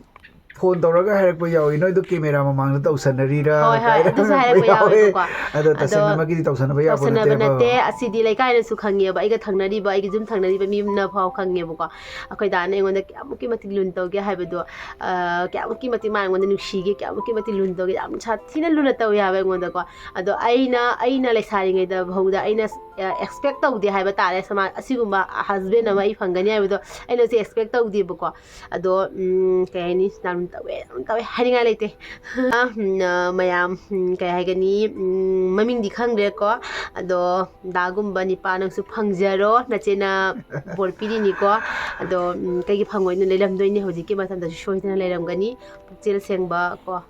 phone ꯇꯧꯔꯒ ꯍꯥꯏꯔꯛꯄ ꯌꯥꯎꯏ, "ꯅꯣꯏꯗꯣ camera ꯃꯃꯥꯡꯗ ꯇꯧꯁꯟꯅꯔꯤꯔꯥ?" ꯍꯣꯏ, ꯍꯣꯏ, ꯀꯥꯏꯅ ꯑꯗꯨꯁꯨ ꯍꯥꯏꯔꯛꯄ ꯍꯥꯏꯔꯛꯄ ꯌꯥꯎꯋꯦ꯫ ꯌꯥꯎꯋꯦꯕꯀꯣ꯫ ꯑꯗꯣ ꯑꯗꯣ ꯇꯁꯦꯡꯅꯃꯛꯀꯤꯗꯤ ꯇꯧꯁꯟꯅꯕ ꯌꯥꯄꯣꯠ ꯇꯧꯁꯟꯅꯕ ꯅꯠꯇꯦꯕ꯫ ꯅꯠꯇꯦ, ꯑꯁꯤꯗꯤ ꯂꯩꯀꯥꯏꯅꯁꯨ ꯈꯪꯉꯦꯕ, ꯑꯩꯒ ꯊꯪꯅꯔꯤꯕ, ꯑꯩꯒꯤ ꯌꯨꯝ ꯊꯪꯅꯔꯤꯕ ꯃꯤ ꯑꯃꯅ ꯐꯥꯎ ꯈꯪꯉꯦꯕꯀꯣ꯫ ꯑꯩꯈꯣꯏ ꯗꯥꯅ ꯑꯩꯉꯣꯟꯗ ꯀꯌꯥꯃꯨꯛꯀꯤ ꯃꯇꯤꯛ ꯂꯨꯅ ꯇꯧꯒꯦ ꯍꯥꯏꯕꯗꯣ, ꯑ, ꯀꯌꯥꯃꯨꯛꯀꯤ ꯃꯇꯤꯛ ꯃꯥ ꯑꯩꯉꯣꯟꯗ ꯅꯨꯡꯁꯤꯒꯦ, ꯀꯌꯥꯃꯨꯛꯀꯤ ꯃꯇꯤꯛ ꯂꯨꯅ ꯇꯧꯒꯦ, ꯌꯥꯝ ꯁꯥꯊꯤꯅ ꯂꯨꯅ ꯇꯧꯋꯦ ꯍꯥꯏꯕ ꯑꯩꯉꯣꯟꯗꯀꯣ꯫ ꯑꯗꯣ ꯑꯩꯅ, ꯑꯩꯅ ꯂꯩꯁꯥꯔꯤꯉꯩꯗ ꯐꯥꯎꯗ ꯑꯩꯅ, ꯑ, expect ꯇꯧꯗꯦ ꯍꯥꯏꯕ ꯇꯥꯔꯦ, ꯁꯃꯥ-, ꯑꯁꯤꯒꯨꯝꯕ husband ꯑꯃ ꯑꯩ ꯐꯪꯒꯅꯤ ꯍꯥꯏꯕꯗꯣ ꯑꯩꯅꯁꯨ expect ꯇꯧꯗꯦꯕꯀꯣ꯫ ꯑꯗꯣ, ꯎꯝ, ꯀꯩ ꯍꯥꯏꯅꯤ, ꯌꯥꯝ ꯇꯧꯋꯦ, ꯌꯥꯝ ꯇꯧꯋꯦ ꯍꯥꯏꯅꯤꯡꯉꯥꯏ ꯂꯩꯇꯦ꯫ ꯎꯝ, ꯑ, ꯃꯌꯥꯝ, ꯎꯝ, ꯀꯩ ꯍꯥꯏꯒꯅꯤ, ꯎꯝ, ꯃꯃꯤꯡꯗꯤ ꯈꯪꯗ꯭ꯔꯦꯀꯣ꯫ ꯑꯗꯣ ꯗꯥꯒꯨꯝꯕ ꯅꯤꯄꯥ ꯅꯪꯁꯨ ꯐꯪꯖꯔꯣ, ꯅꯆꯦꯅ ꯕꯣꯔ ꯄꯤꯔꯤꯅꯤꯀꯣ꯫ ꯑꯗꯣ, ꯎꯝ, ꯀꯩꯒꯤ ꯐꯪꯉꯣꯏꯅꯣ? ꯂꯩꯔꯝꯗꯣꯏꯅꯤ, ꯍꯧꯖꯤꯛꯀꯤ ꯃꯇꯝꯗꯁꯨ ꯁꯣꯏꯗꯅ ꯂꯩꯔꯝꯒꯅꯤ꯫ ꯄꯨꯛꯆꯦꯜ ꯁꯦꯡꯕ ꯀꯣ꯫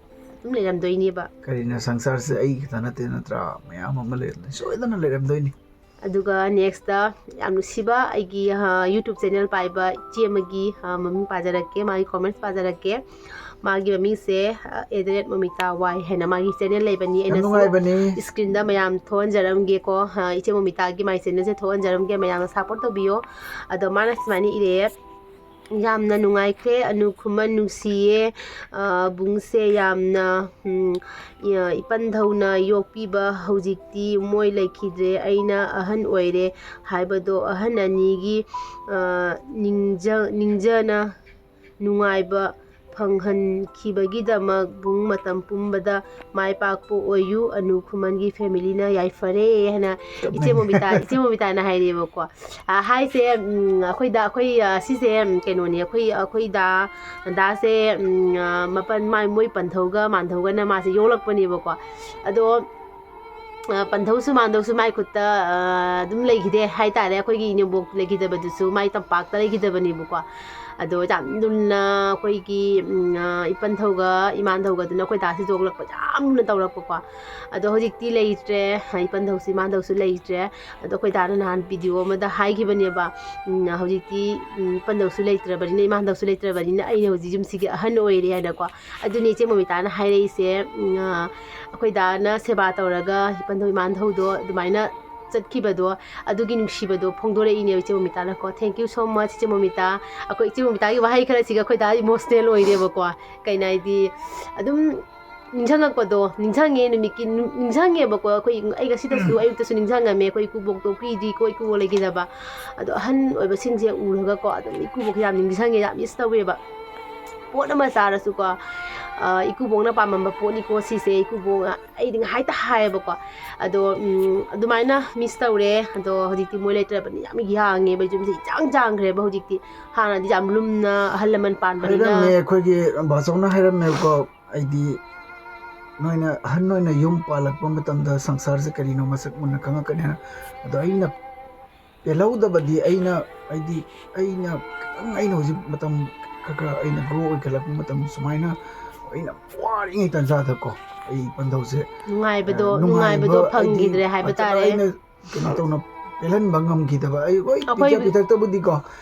ꯑꯗꯨꯝ ꯂꯩꯔꯝꯗꯣꯏꯅꯦꯕ꯫ ꯀꯔꯤꯅꯣ, ꯁꯪꯁꯥꯔꯁꯦ ꯑꯩ ꯈꯛꯇ ꯅꯠꯇꯦ ꯅꯠꯇ꯭ꯔꯥ? ꯃꯌꯥꯝ ꯑꯃ ꯂꯩꯔꯝꯗꯣꯏꯅꯤ, ꯁꯣꯏꯗꯅ ꯂꯩꯔꯝꯗꯣꯏꯅꯤ꯫ ꯑꯗꯨꯒ next ꯌꯥꯝ ꯅꯨꯡꯁꯤꯕ ꯑꯩꯒꯤ YouTube channel ꯄꯥꯏꯕ ꯏꯆꯦ ꯑꯃꯒꯤ ꯃꯃꯤꯡ ꯄꯥꯖꯔꯛꯀꯦ, ꯃꯥꯒꯤ comments ꯄꯥꯖꯔꯛꯀꯦ꯫ ꯃꯥꯒꯤ ꯃꯃꯤꯡꯁꯦ at the rate momita y ꯍꯥꯏꯅ ꯃꯥꯒꯤ channel ꯂꯩꯕꯅꯤ꯫ ꯌꯥꯝ ꯅꯨꯡꯉꯥꯏꯕꯅꯤ꯫ Screenꯗ ꯃꯌꯥꯝ ꯊꯣꯛꯍꯟꯖꯔꯝꯒꯦꯀꯣ꯫ ꯏꯆꯦ ꯃꯣꯃꯤꯇꯥꯒꯤ ꯃꯥꯏ channelꯁꯦ ꯊꯣꯛꯍꯟꯖꯔꯝꯒꯦ, ꯃꯌꯥꯝꯅ support ꯇꯧꯕꯤꯌꯣ꯫ ꯑꯗꯣ ꯃꯥꯅ ꯁꯨꯃꯥꯏꯅ ꯏꯔꯛꯑꯦ, "ꯌꯥꯝꯅ ꯅꯨꯡꯉꯥꯏꯈ꯭ꯔꯦ ꯑꯅꯨ ꯈꯨꯃꯟ, ꯅꯨꯡꯁꯤꯌꯦ꯫ ꯕꯨꯡꯁꯦ ꯌꯥꯝꯅ ꯏꯄꯟꯙꯧꯅ ꯌꯣꯛꯄꯤꯕ ꯍꯧꯖꯤꯛꯇꯤ ꯃꯣꯏ ꯂꯩꯈꯤꯗ꯭ꯔꯦ꯫ ꯑꯩꯅ ꯑꯍꯟ ꯑꯣꯏꯔꯦ ꯍꯥꯏꯕꯗꯣ ꯑꯍꯟ ꯑꯅꯤꯒꯤ ꯅꯤꯡꯖꯅ ꯅꯨꯡꯉꯥꯏꯕ ꯐꯪꯍꯟꯈꯤꯕꯒꯤꯗꯃꯛ ꯕꯨꯡ ꯃꯇꯝ ꯄꯨꯝꯕꯗ ꯃꯥꯏ ꯄꯥꯛꯄ ꯑꯣꯏꯌꯨ꯫ ꯑꯅꯨ ꯈꯨꯃꯟꯒꯤ familyꯅ ꯌꯥꯏꯐꯔꯦ" ꯍꯥꯏꯅ ꯏꯆꯦ ꯃꯣꯃꯤꯇꯥ ꯏꯆꯦ ꯃꯣꯃꯤꯇꯥꯅ ꯍꯥꯏꯔꯦꯕꯀꯣ꯫ ꯍꯥꯏꯁꯦ ꯑꯩꯈꯣꯏꯗ ꯑꯩꯈꯣꯏ ꯁꯤꯁꯦ ꯀꯩꯅꯣꯅꯦ, ꯑꯩꯈꯣꯏ ꯑꯩꯈꯣꯏꯗ ꯗꯥꯁꯦ ꯃꯄꯟ ꯃꯣꯏ ꯄꯟꯊꯧꯒ ꯃꯥꯟꯊꯧꯒꯅ ꯃꯥꯁꯦ ꯌꯣꯛꯂꯛꯄꯅꯦꯕꯀꯣ꯫ ꯑꯗꯣ ꯄꯟꯊꯧꯁꯨ ꯃꯥꯟꯊꯧꯁꯨ ꯃꯥꯏ ꯈꯨꯠꯇ ꯑꯗꯨꯝ ꯂꯩꯈꯤꯗꯦ ꯍꯥꯏꯇꯥꯔꯦ꯫ ꯑꯩꯈꯣꯏꯒꯤ ꯏꯅꯦꯝꯕꯣꯛ ꯂꯩꯈꯤꯗꯕꯗꯨꯁꯨ ꯃꯥꯏ ꯇꯝꯄꯥꯛꯇ ꯂꯩꯈꯤꯗꯕꯅꯦꯕꯀꯣ꯫ ꯑꯗꯣ ꯌꯥꯝ ꯂꯨꯅ ꯑꯩꯈꯣꯏꯒꯤ ꯏꯄꯟꯊꯧꯒ ꯏꯃꯥꯟꯊꯧꯒꯗꯨꯅ ꯑꯩꯈꯣꯏ ꯗꯥꯁꯦ ꯌꯣꯛꯂꯛꯄ ꯌꯥꯝ ꯂꯨꯅ ꯇꯧꯔꯛꯄꯀꯣ꯫ ꯑꯗꯣ ꯍꯧꯖꯤꯛꯇꯤ ꯂꯩꯇ꯭ꯔꯦ, ꯏꯄꯟꯊꯧꯁꯨ ꯏꯃꯥꯟꯊꯧꯁꯨ ꯂꯩꯇ꯭ꯔꯦ꯫ ꯑꯗꯣ ꯑꯩꯈꯣꯏ ꯗꯥꯅ ꯅꯍꯥꯟ video ꯑꯃꯗ ꯍꯥꯏꯈꯤꯕꯅꯦꯕ, ꯍꯧꯖꯤꯛꯇꯤ ꯏꯄꯟꯊꯧꯁꯨ ꯂꯩꯇ꯭ꯔꯕꯅꯤꯅ ꯏꯃꯥꯟꯊꯧꯁꯨ ꯂꯩꯇ꯭ꯔꯕꯅꯤꯅ ꯑꯩꯅ ꯍꯧꯖꯤꯛ ꯌꯨꯝꯁꯤꯒꯤ ꯑꯍꯟ ꯑꯣꯏꯔꯦ ꯍꯥꯏꯅꯀꯣ꯫ ꯑꯗꯨꯅꯤ ꯏꯆꯦ ꯃꯣꯃꯤꯇꯥꯅ ꯍꯥꯏꯔꯛꯏꯁꯦ꯫ ꯑꯩꯈꯣꯏ ꯗꯥꯅ ꯁꯦꯕꯥ ꯇꯧꯔꯒ ꯏꯄꯟꯊꯧ ꯏꯃꯥꯟꯊꯧꯗꯣ ꯑꯗꯨꯃꯥꯏꯅ ꯆꯠꯈꯤꯕꯗꯣ, ꯑꯗꯨꯒꯤ ꯅꯨꯡꯁꯤꯕꯗꯣ ꯐꯣꯡꯗꯣꯔꯛꯏꯅꯦꯕ ꯏꯆꯦ ꯃꯣꯃꯤꯇꯥꯅꯀꯣ꯫ Thank you so much ꯏꯆꯦ ꯃꯣꯃꯤꯇꯥ꯫ ꯑꯩꯈꯣꯏ ꯏꯆꯦ ꯃꯣꯃꯤꯇꯥꯒꯤ ꯋꯥꯍꯩ ꯈꯔꯁꯤꯒ ꯑꯩꯈꯣꯏ ꯗꯥ emotional ꯑꯣꯏꯔꯦꯕꯀꯣ꯫ ꯀꯩꯅꯣ ꯍꯥꯏꯗꯤ ꯑꯗꯨꯝ ꯅꯤꯡꯁꯤꯡꯉꯛꯄꯗꯣ, ꯅꯤꯡꯁꯤꯡꯉꯦ ꯅꯨꯃꯤꯠꯀꯤ ꯅꯤꯡꯁꯤꯡꯉꯦꯕꯀꯣ꯫ ꯑꯩꯈꯣꯏ ꯑꯩ ꯉꯁꯤꯗꯁꯨ ꯑꯌꯨꯛꯇꯁꯨ ꯅꯤꯡꯁꯤꯡꯉꯝꯃꯦ꯫ ꯑꯩꯈꯣꯏ ꯏꯀꯨꯕꯣꯛꯇꯣ ꯀꯨꯏꯗ꯭ꯔꯤꯀꯣ ꯏꯀꯨꯕꯣꯛ ꯂꯩꯈꯤꯗꯕ꯫ ꯑꯗꯣ ꯑꯍꯟ ꯑꯣꯏꯕꯁꯤꯡꯁꯦ ꯎꯔꯒꯀꯣ ꯑꯗꯨꯝ ꯏꯀꯨꯕꯣꯛꯁꯦ ꯌꯥꯝ ꯅꯤꯡꯁꯤꯡꯉꯦ, ꯌꯥꯝ miss ꯇꯧꯋꯦꯕ꯫ ꯄꯣꯠ ꯑꯃ ꯆꯥꯔꯁꯨꯀꯣ, ꯏꯀꯨꯕꯣꯛꯅ ꯄꯥꯝꯃꯝꯕ ꯄꯣꯠꯅꯤꯀꯣ ꯁꯤꯁꯦ, ꯏꯀꯨꯕꯣꯛꯅ ꯑꯩꯗꯤ ꯉꯥꯏꯍꯥꯛꯇ ꯍꯥꯏꯌꯦꯕꯀꯣ꯫ ꯑꯗꯣ ꯑꯗꯨꯃꯥꯏꯅ miss ꯇꯧꯔꯦ꯫ ꯑꯗꯣ ꯍꯧꯖꯤꯛꯇꯤ ꯃꯣꯏ ꯂꯩꯇ꯭ꯔꯕꯅꯤꯅ ꯌꯥꯝ ꯌꯥꯡꯉꯦꯕ, ꯌꯨꯝꯁꯦ ꯏꯆꯥꯡ ꯆꯥꯡꯈ꯭ꯔꯦꯕ ꯍꯧꯖꯤꯛꯇꯤ꯫ ꯍꯥꯟꯅꯗꯤ ꯌꯥꯝ ꯂꯨꯝꯅ ꯑꯍꯜ ꯂꯃꯟ ꯄꯥꯟꯕꯅꯤꯅ꯫ ꯍꯥꯏꯔꯝꯃꯦ, ꯑꯩꯈꯣꯏꯒꯤ ꯕꯥꯆꯧꯅ ꯍꯥꯏꯔꯝꯃꯦꯕꯀꯣ, ꯑꯩꯗꯤ ꯅꯣꯏꯅ ꯑꯍꯟ ꯑꯣꯏꯅ ꯌꯨꯝ ꯄꯥꯜꯂꯛꯄ ꯃꯇꯝꯗ ꯁꯪꯁꯥꯔꯁꯦ ꯀꯔꯤꯅꯣ ꯃꯁꯛ ꯃꯨꯟꯅ ꯈꯪꯉꯛꯀꯅꯤ ꯍꯥꯏꯅ꯫ ꯑꯗꯣ ꯑꯩꯅ ꯄꯦꯜꯍꯧꯗꯕꯗꯤ ꯑꯩꯅ ꯍꯥꯏꯗꯤ ꯑꯩꯅ ꯈꯤꯇꯪ ꯑꯩꯅ ꯍꯧꯖꯤꯛ ꯃꯇꯝ ꯈꯔ ꯈꯔ ꯑꯩꯅ grow ꯑꯣꯏꯈꯠꯂꯛꯄ ꯃꯇꯝ ꯁꯨꯃꯥꯏꯅ ꯑꯩꯅ ꯋꯥꯔꯤꯉꯩ ꯇꯥꯟꯖꯥꯗꯀꯣ ꯑꯩ ꯄꯟꯊꯧꯁꯦ ꯅꯨꯡꯉꯥꯏꯕꯗꯣ ꯑ, ꯅꯨꯡꯉꯥꯏꯕꯗꯣ ꯅꯨꯡꯉꯥꯏꯕ ꯐꯪꯈꯤꯗ꯭ꯔꯦ ꯍꯥꯏꯗꯤ ꯍꯥꯏꯕ ꯐꯖꯅ ꯇꯥꯔꯦ꯫ ꯑꯩꯅ ꯀꯩꯅꯣ ꯇꯧꯅ ꯄꯦꯜꯍꯟꯕ ꯉꯝꯈꯤꯗꯕ ꯑꯩ ꯍꯣꯏ ꯑꯩꯈꯣꯏ ꯄꯤꯖ ꯄꯤꯊꯛꯇꯕꯨꯗꯤꯀꯣ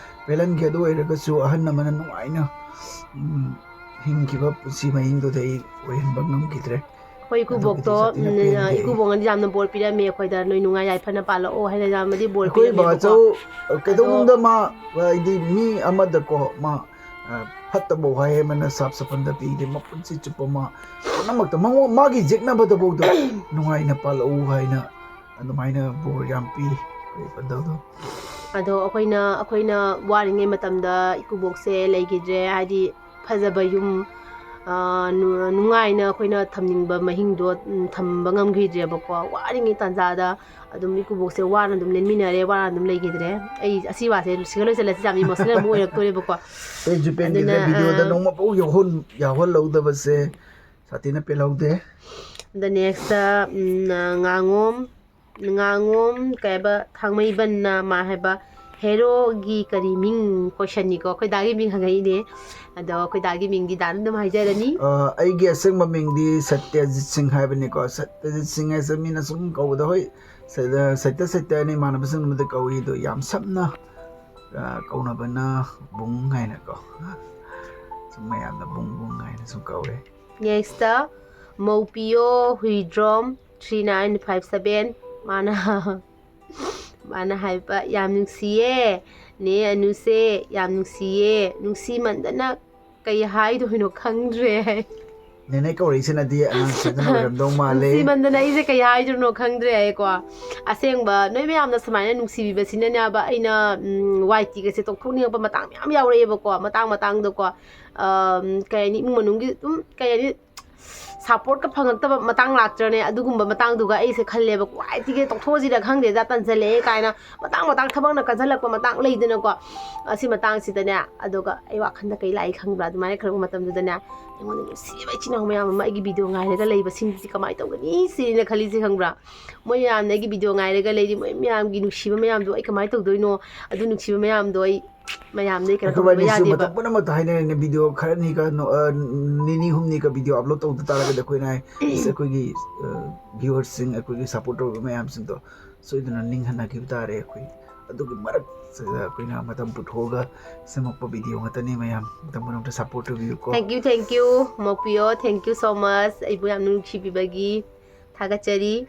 ꯄꯦꯜꯍꯟꯒꯦ, ꯑꯗꯨ ꯑꯣꯏꯔꯒꯁꯨ ꯑꯍꯜ ꯑꯃꯅ ꯅꯨꯡꯉꯥꯏꯅ ꯎꯝ, ꯍꯤꯡꯈꯤꯕ ꯄꯨꯟꯁꯤ ꯃꯍꯤꯡꯗꯨꯗ ꯑꯩ ꯑꯣꯏꯍꯟꯕ ꯉꯝꯈꯤꯗ꯭ꯔꯦ꯫ ꯑꯩꯈꯣꯏ ꯏꯀꯨꯕꯣꯛꯇꯣ ꯑꯗꯨꯕꯨꯗꯤ ꯁꯥꯊꯤꯅ ꯄꯦꯟꯗꯦ ꯑꯩ꯫ ꯏꯀꯨꯕꯣꯛꯅꯗꯤ ꯌꯥꯝꯅ ꯕꯣꯔ ꯄꯤꯔꯝꯃꯦ ꯑꯩꯈꯣꯏꯗ, ꯅꯣꯏ ꯅꯨꯡꯉꯥꯏ ꯌꯥꯏꯐꯅ ꯄꯥꯜꯂꯛꯑꯣ ꯍꯥꯏꯅ ꯌꯥꯝꯅꯗꯤ ꯕꯣꯔ ꯑꯩꯈꯣꯏ ꯄꯤꯔꯝꯃꯦꯕꯀꯣ꯫ ꯕꯥꯆꯧ ꯀꯩꯗꯧꯅꯨꯡꯗ ꯃꯥ ꯍꯥꯏꯗꯤ ꯃꯤ ꯑꯃꯗꯀꯣ ꯃꯥ ꯑ, ꯐꯠꯇꯕ ꯋꯥꯍꯩ ꯑꯃꯅ ꯁꯥꯞ ꯁꯄꯟꯗ ꯄꯤꯗꯦ, ꯃꯄꯨꯟꯁꯤ ꯆꯨꯞꯄ ꯃꯥ ꯄꯨꯝꯅꯃꯛꯇ ꯃꯉꯣꯟ ꯃꯥꯒꯤ ꯌꯦꯛꯅꯕꯗꯐꯥꯎꯗ ꯅꯨꯡꯉꯥꯏꯅ ꯄꯥꯜꯂꯛꯎ ꯍꯥꯏꯅ ꯑꯗꯨꯃꯥꯏꯅ ꯕꯣꯔ ꯌꯥꯝ ꯄꯤ ꯑꯩꯈꯣꯏ ꯄꯟꯊꯧꯗꯣ꯫ ꯑꯗꯣ ꯑꯩꯈꯣꯏꯅ ꯑꯩꯈꯣꯏꯅ ꯋꯥꯔꯤꯉꯩ ꯃꯇꯝꯗ ꯏꯀꯨꯕꯣꯛꯁꯦ ꯂꯩꯈꯤꯗ꯭ꯔꯦ, ꯍꯥꯏꯗꯤ ꯐꯖꯕ ꯌꯨꯝ, ꯑ, ꯅꯨ- ꯅꯨꯡꯉꯥꯏꯅ ꯑꯩꯈꯣꯏꯅ ꯊꯝꯅꯤꯡꯕ ꯃꯍꯤꯡꯗꯣ, ꯎꯝ, ꯊꯝꯕ ꯉꯝꯈꯤꯗ꯭ꯔꯦꯕꯀꯣ꯫ ꯋꯥꯔꯤꯉꯩ ꯇꯥꯟꯖꯥꯗ ꯑꯗꯨꯝ ꯏꯀꯨꯕꯣꯛꯁꯦ ꯋꯥꯅ ꯑꯗꯨꯝ ꯂꯦꯟꯃꯤꯟꯅꯔꯦ, ꯋꯥꯅ ꯑꯗꯨꯝ ꯂꯩꯈꯤꯗ꯭ꯔꯦ꯫ ꯑꯩ ꯑꯁꯤ ꯋꯥꯁꯦ ꯁꯤꯡꯒ ꯂꯣꯏꯁꯤꯜꯂꯁꯤ, ꯌꯥꯝ ꯏꯃꯣꯁꯅꯦꯜ ꯑꯃ ꯑꯣꯏꯔꯛꯇꯣꯔꯦꯕꯀꯣ꯫ ꯄꯦꯟꯁꯨ ꯄꯦꯟꯈꯤꯗ꯭ꯔꯦ, ꯑꯗꯨꯅ, ꯚꯤꯗꯤꯑꯣꯗ ꯑ, ꯅꯣꯡꯃꯐꯥꯎ ꯌꯥꯎꯍꯟ ꯌꯥꯎꯍꯜꯍꯧꯗꯕꯁꯦ ꯁꯥꯊꯤꯅ ꯄꯦꯜꯍꯧꯗꯦ꯫ ꯑꯗ ꯅꯦꯛꯁꯇ ꯉꯥꯉꯣꯝ, ꯉꯥꯉꯣꯝ ꯀꯩ ꯍꯥꯏꯕ, ꯊꯥꯡꯃꯩꯕꯟꯅ ꯃꯥ ꯍꯥꯏꯕ ꯍꯦꯔꯣꯒꯤ ꯀꯔꯤ ꯃꯤꯡ ꯀꯣꯏꯁꯟꯅꯤꯀꯣ, ꯑꯩꯈꯣꯏ ꯗꯥꯒꯤ ꯃꯤꯡ ꯍꯪꯉꯛꯏꯅꯦ꯫ ꯑꯗꯣ ꯑꯩꯈꯣꯏ ꯗꯥꯒꯤ ꯃꯤꯡꯗꯤ ꯗꯥꯅ ꯑꯗꯨꯝ ꯍꯥꯏꯖꯔꯅꯤ꯫ ꯑ, ꯑꯩꯒꯤ ꯑꯁꯦꯡꯕ ꯃꯤꯡꯗꯤ ꯁꯇ꯭ꯌꯖꯤꯠ ꯁꯤꯡ ꯍꯥꯏꯕꯅꯤꯀꯣ꯫ ꯁꯇ꯭ꯌꯖꯤꯠ ꯁꯤꯡ ꯍꯥꯏꯁꯦ ꯃꯤꯅ ꯁꯨꯝ ꯀꯧꯕꯗ, ꯍꯣꯏ, ꯁ- ꯁꯇ꯭ꯌ ꯁꯇ꯭ꯌ ꯍꯥꯏꯅ ꯏꯃꯥꯟꯅꯕꯁꯤꯡꯅꯕꯨꯗꯤ ꯀꯧꯏ, ꯑꯗꯣ ꯌꯥꯝ ꯁꯝꯅ ꯑ, ꯀꯧꯅꯕꯅ ꯕꯨꯡ ꯍꯥꯏꯅꯀꯣ, ꯁꯨꯝ ꯃꯌꯥꯝꯅ ꯕꯨꯡ ꯕꯨꯡ ꯍꯥꯏꯅ ꯁꯨꯝ ꯀꯧꯋꯦ꯫ ꯅꯦꯛꯁꯇ ꯃꯧꯄꯤꯌꯣ Huidrom three nine five seven, ꯃꯥꯅ ꯃꯥꯅ ꯍꯥꯏꯕ, "ꯌꯥꯝ ꯅꯨꯡꯁꯤꯌꯦ ꯅꯦ ꯑꯅꯨꯁꯦ, ꯌꯥꯝ ꯅꯨꯡꯁꯤꯌꯦ, ꯅꯨꯡꯁꯤꯃꯟꯗꯅ ꯀꯩ ꯍꯥꯏꯗꯣꯏꯅꯣ ꯈꯪꯗ꯭ꯔꯦ" ꯍꯥꯏ꯫ ꯅꯦꯅꯦ ꯀꯧꯔꯛꯏꯁꯤꯅꯗꯤ ꯑꯉꯥꯡꯁꯤꯗꯅ ꯑꯣꯏꯔꯝꯗꯧ ꯃꯥꯜꯂꯦ꯫ ꯅꯨꯡꯁꯤꯃꯟꯗꯅ ꯑꯩꯁꯦ ꯀꯩ ꯍꯥꯏꯗꯣꯏꯅꯣ ꯈꯪꯗ꯭ꯔꯦ ꯍꯥꯏꯀꯣ꯫ ꯑꯁꯦꯡꯕ ꯅꯣꯏ ꯃꯌꯥꯝꯅ ꯁꯨꯃꯥꯏꯅ ꯅꯨꯡꯁꯤꯕꯤꯕꯁꯤꯅꯅꯦꯕ ꯑꯩꯅ, ꯎꯝ, ꯋꯥꯏ ꯇꯤꯒꯁꯦ ꯇꯣꯛꯊꯣꯛꯅꯤꯡꯉꯛꯄ ꯃꯇꯥꯡ ꯃꯌꯥꯝ ꯌꯥꯎꯔꯛꯑꯦꯕꯀꯣ꯫ ꯃꯇꯥꯡ ꯃꯇꯥꯡꯗꯀꯣ, ꯑꯝ, ꯀꯩ ꯍꯥꯏꯅꯤ, ꯏꯃꯨꯡ ꯃꯅꯨꯡꯒꯤ ꯑꯗꯨꯝ, ꯀꯩ ꯍꯥꯏꯅꯤ, ꯁꯞꯄꯣꯔꯠꯀ ꯐꯪꯉꯛꯇꯕ ꯃꯇꯥꯡ ꯂꯥꯛꯇ꯭ꯔꯅꯦ? ꯑꯗꯨꯒꯨꯝꯕ ꯃꯇꯥꯡꯗꯨꯒ ꯑꯩꯁꯦ ꯈꯜꯂꯦꯕ, ꯋꯥꯏ ꯇꯤꯒ ꯇꯣꯛꯊꯣꯛꯑꯁꯤꯔ ꯈꯪꯗꯦꯗ, ꯇꯟꯁꯤꯜꯂꯛꯑꯦ ꯀꯥꯏꯅ꯫ ꯃꯇꯥꯡ ꯃꯇꯥꯡ ꯊꯕꯛꯅ ꯀꯟꯁꯤꯜꯂꯛꯄ ꯃꯇꯥꯡ ꯂꯩꯗꯅꯀꯣ꯫ ꯑꯁꯤ ꯃꯇꯥꯡꯁꯤꯗꯅꯦ, ꯑꯗꯨꯒ ꯑꯩ ꯋꯥꯈꯜꯗ ꯀꯩ ꯂꯥꯛꯏ ꯈꯪꯕ꯭ꯔꯥ? ꯑꯗꯨꯃꯥꯏꯅ ꯈꯜꯂꯛꯄ ꯃꯇꯝꯗꯨꯗꯅꯦ, ꯑꯩꯉꯣꯟꯗ ꯅꯨꯡꯁꯤꯕ ꯏꯆꯤꯟ ꯏꯅꯥꯎ ꯃꯌꯥꯝ ꯑꯃ ꯑꯩꯒꯤ ꯚꯤꯗꯤꯑꯣ ꯉꯥꯏꯔꯒ ꯂꯩꯕꯁꯤꯡꯁꯤꯗꯤ ꯀꯃꯥꯏꯅ ꯇꯧꯒꯅꯤ ꯁꯤꯅ ꯈꯜꯂꯤꯁꯦ ꯈꯪꯕ꯭ꯔꯥ? ꯃꯣꯏ ꯃꯌꯥꯝꯅ ꯑꯩꯒꯤ ꯚꯤꯗꯤꯑꯣ ꯉꯥꯏꯔꯒ ꯂꯩꯔꯤ, ꯃꯣꯏ ꯃꯌꯥꯝꯒꯤ ꯅꯨꯡꯁꯤꯕ ꯃꯌꯥꯝꯗꯣ ꯑꯩ ꯀꯃꯥꯏꯅ ꯇꯧꯗꯣꯏꯅꯣ? ꯑꯗꯨ ꯅꯨꯡꯁꯤꯕ ꯃꯌꯥꯝꯗꯣ ꯑꯩ ꯃꯌꯥꯝꯗꯩ ꯀꯩꯅꯣ ꯑꯩꯈꯣꯏꯕꯥꯅꯤꯁꯨ ꯇꯧꯕꯤꯕ ꯌꯥꯗꯦꯕ꯫ ꯃꯇꯝ ꯄꯨꯝꯅꯃꯛꯇ ꯍꯥꯏꯅꯔꯤꯅꯦ, ꯚꯤꯗꯤꯑꯣ ꯈꯔꯅꯤꯒ ꯅꯣ- ꯑ, ꯅꯤꯅꯤ ꯍꯨꯝꯅꯤꯒ ꯚꯤꯗꯤꯑꯣ ꯑꯞꯂꯣꯗ ꯇꯧꯗ ꯇꯥꯔꯒꯗꯤ ꯑꯩꯈꯣꯏꯅ ꯍꯥꯏ, "ꯑꯁ, ꯑꯩꯈꯣꯏꯒꯤ ꯚ꯭ꯌꯨꯋꯔꯁꯤꯡ, ꯑꯩꯈꯣꯏꯒꯤ ꯁꯞꯄꯣꯔꯠ ꯇꯧꯔꯤꯕ ꯃꯌꯥꯝꯁꯤꯡꯗꯣ ꯁꯣꯏꯗꯅ ꯅꯤꯡꯍꯟꯅꯈꯤꯕ ꯇꯥꯔꯦ꯫ ꯑꯩꯈꯣꯏ ꯑꯗꯨꯒꯤ ꯃꯔꯛꯁꯤꯗ ꯑꯩꯈꯣꯏꯅ ꯃꯇꯝ ꯄꯨꯊꯣꯛꯑꯒ ꯁꯦꯝꯃꯛꯄ ꯚꯤꯗꯤꯑꯣ ꯉꯥꯛꯇꯅꯤ꯫ ꯃꯌꯥꯝ ꯃꯇꯝ ꯄꯨꯝꯅꯃꯛꯇ ꯁꯞꯄꯣꯔꯠ ꯇꯧꯕꯤꯌꯨꯀꯣ꯫ Thank you, thank you. ꯃꯣꯛꯄꯤꯌꯣ, thank you so much. ꯑꯩꯕꯨ ꯌꯥꯝ ꯅꯨꯡꯁꯤꯕꯤꯕꯒꯤ ꯊꯥꯒꯠꯆꯔꯤ꯫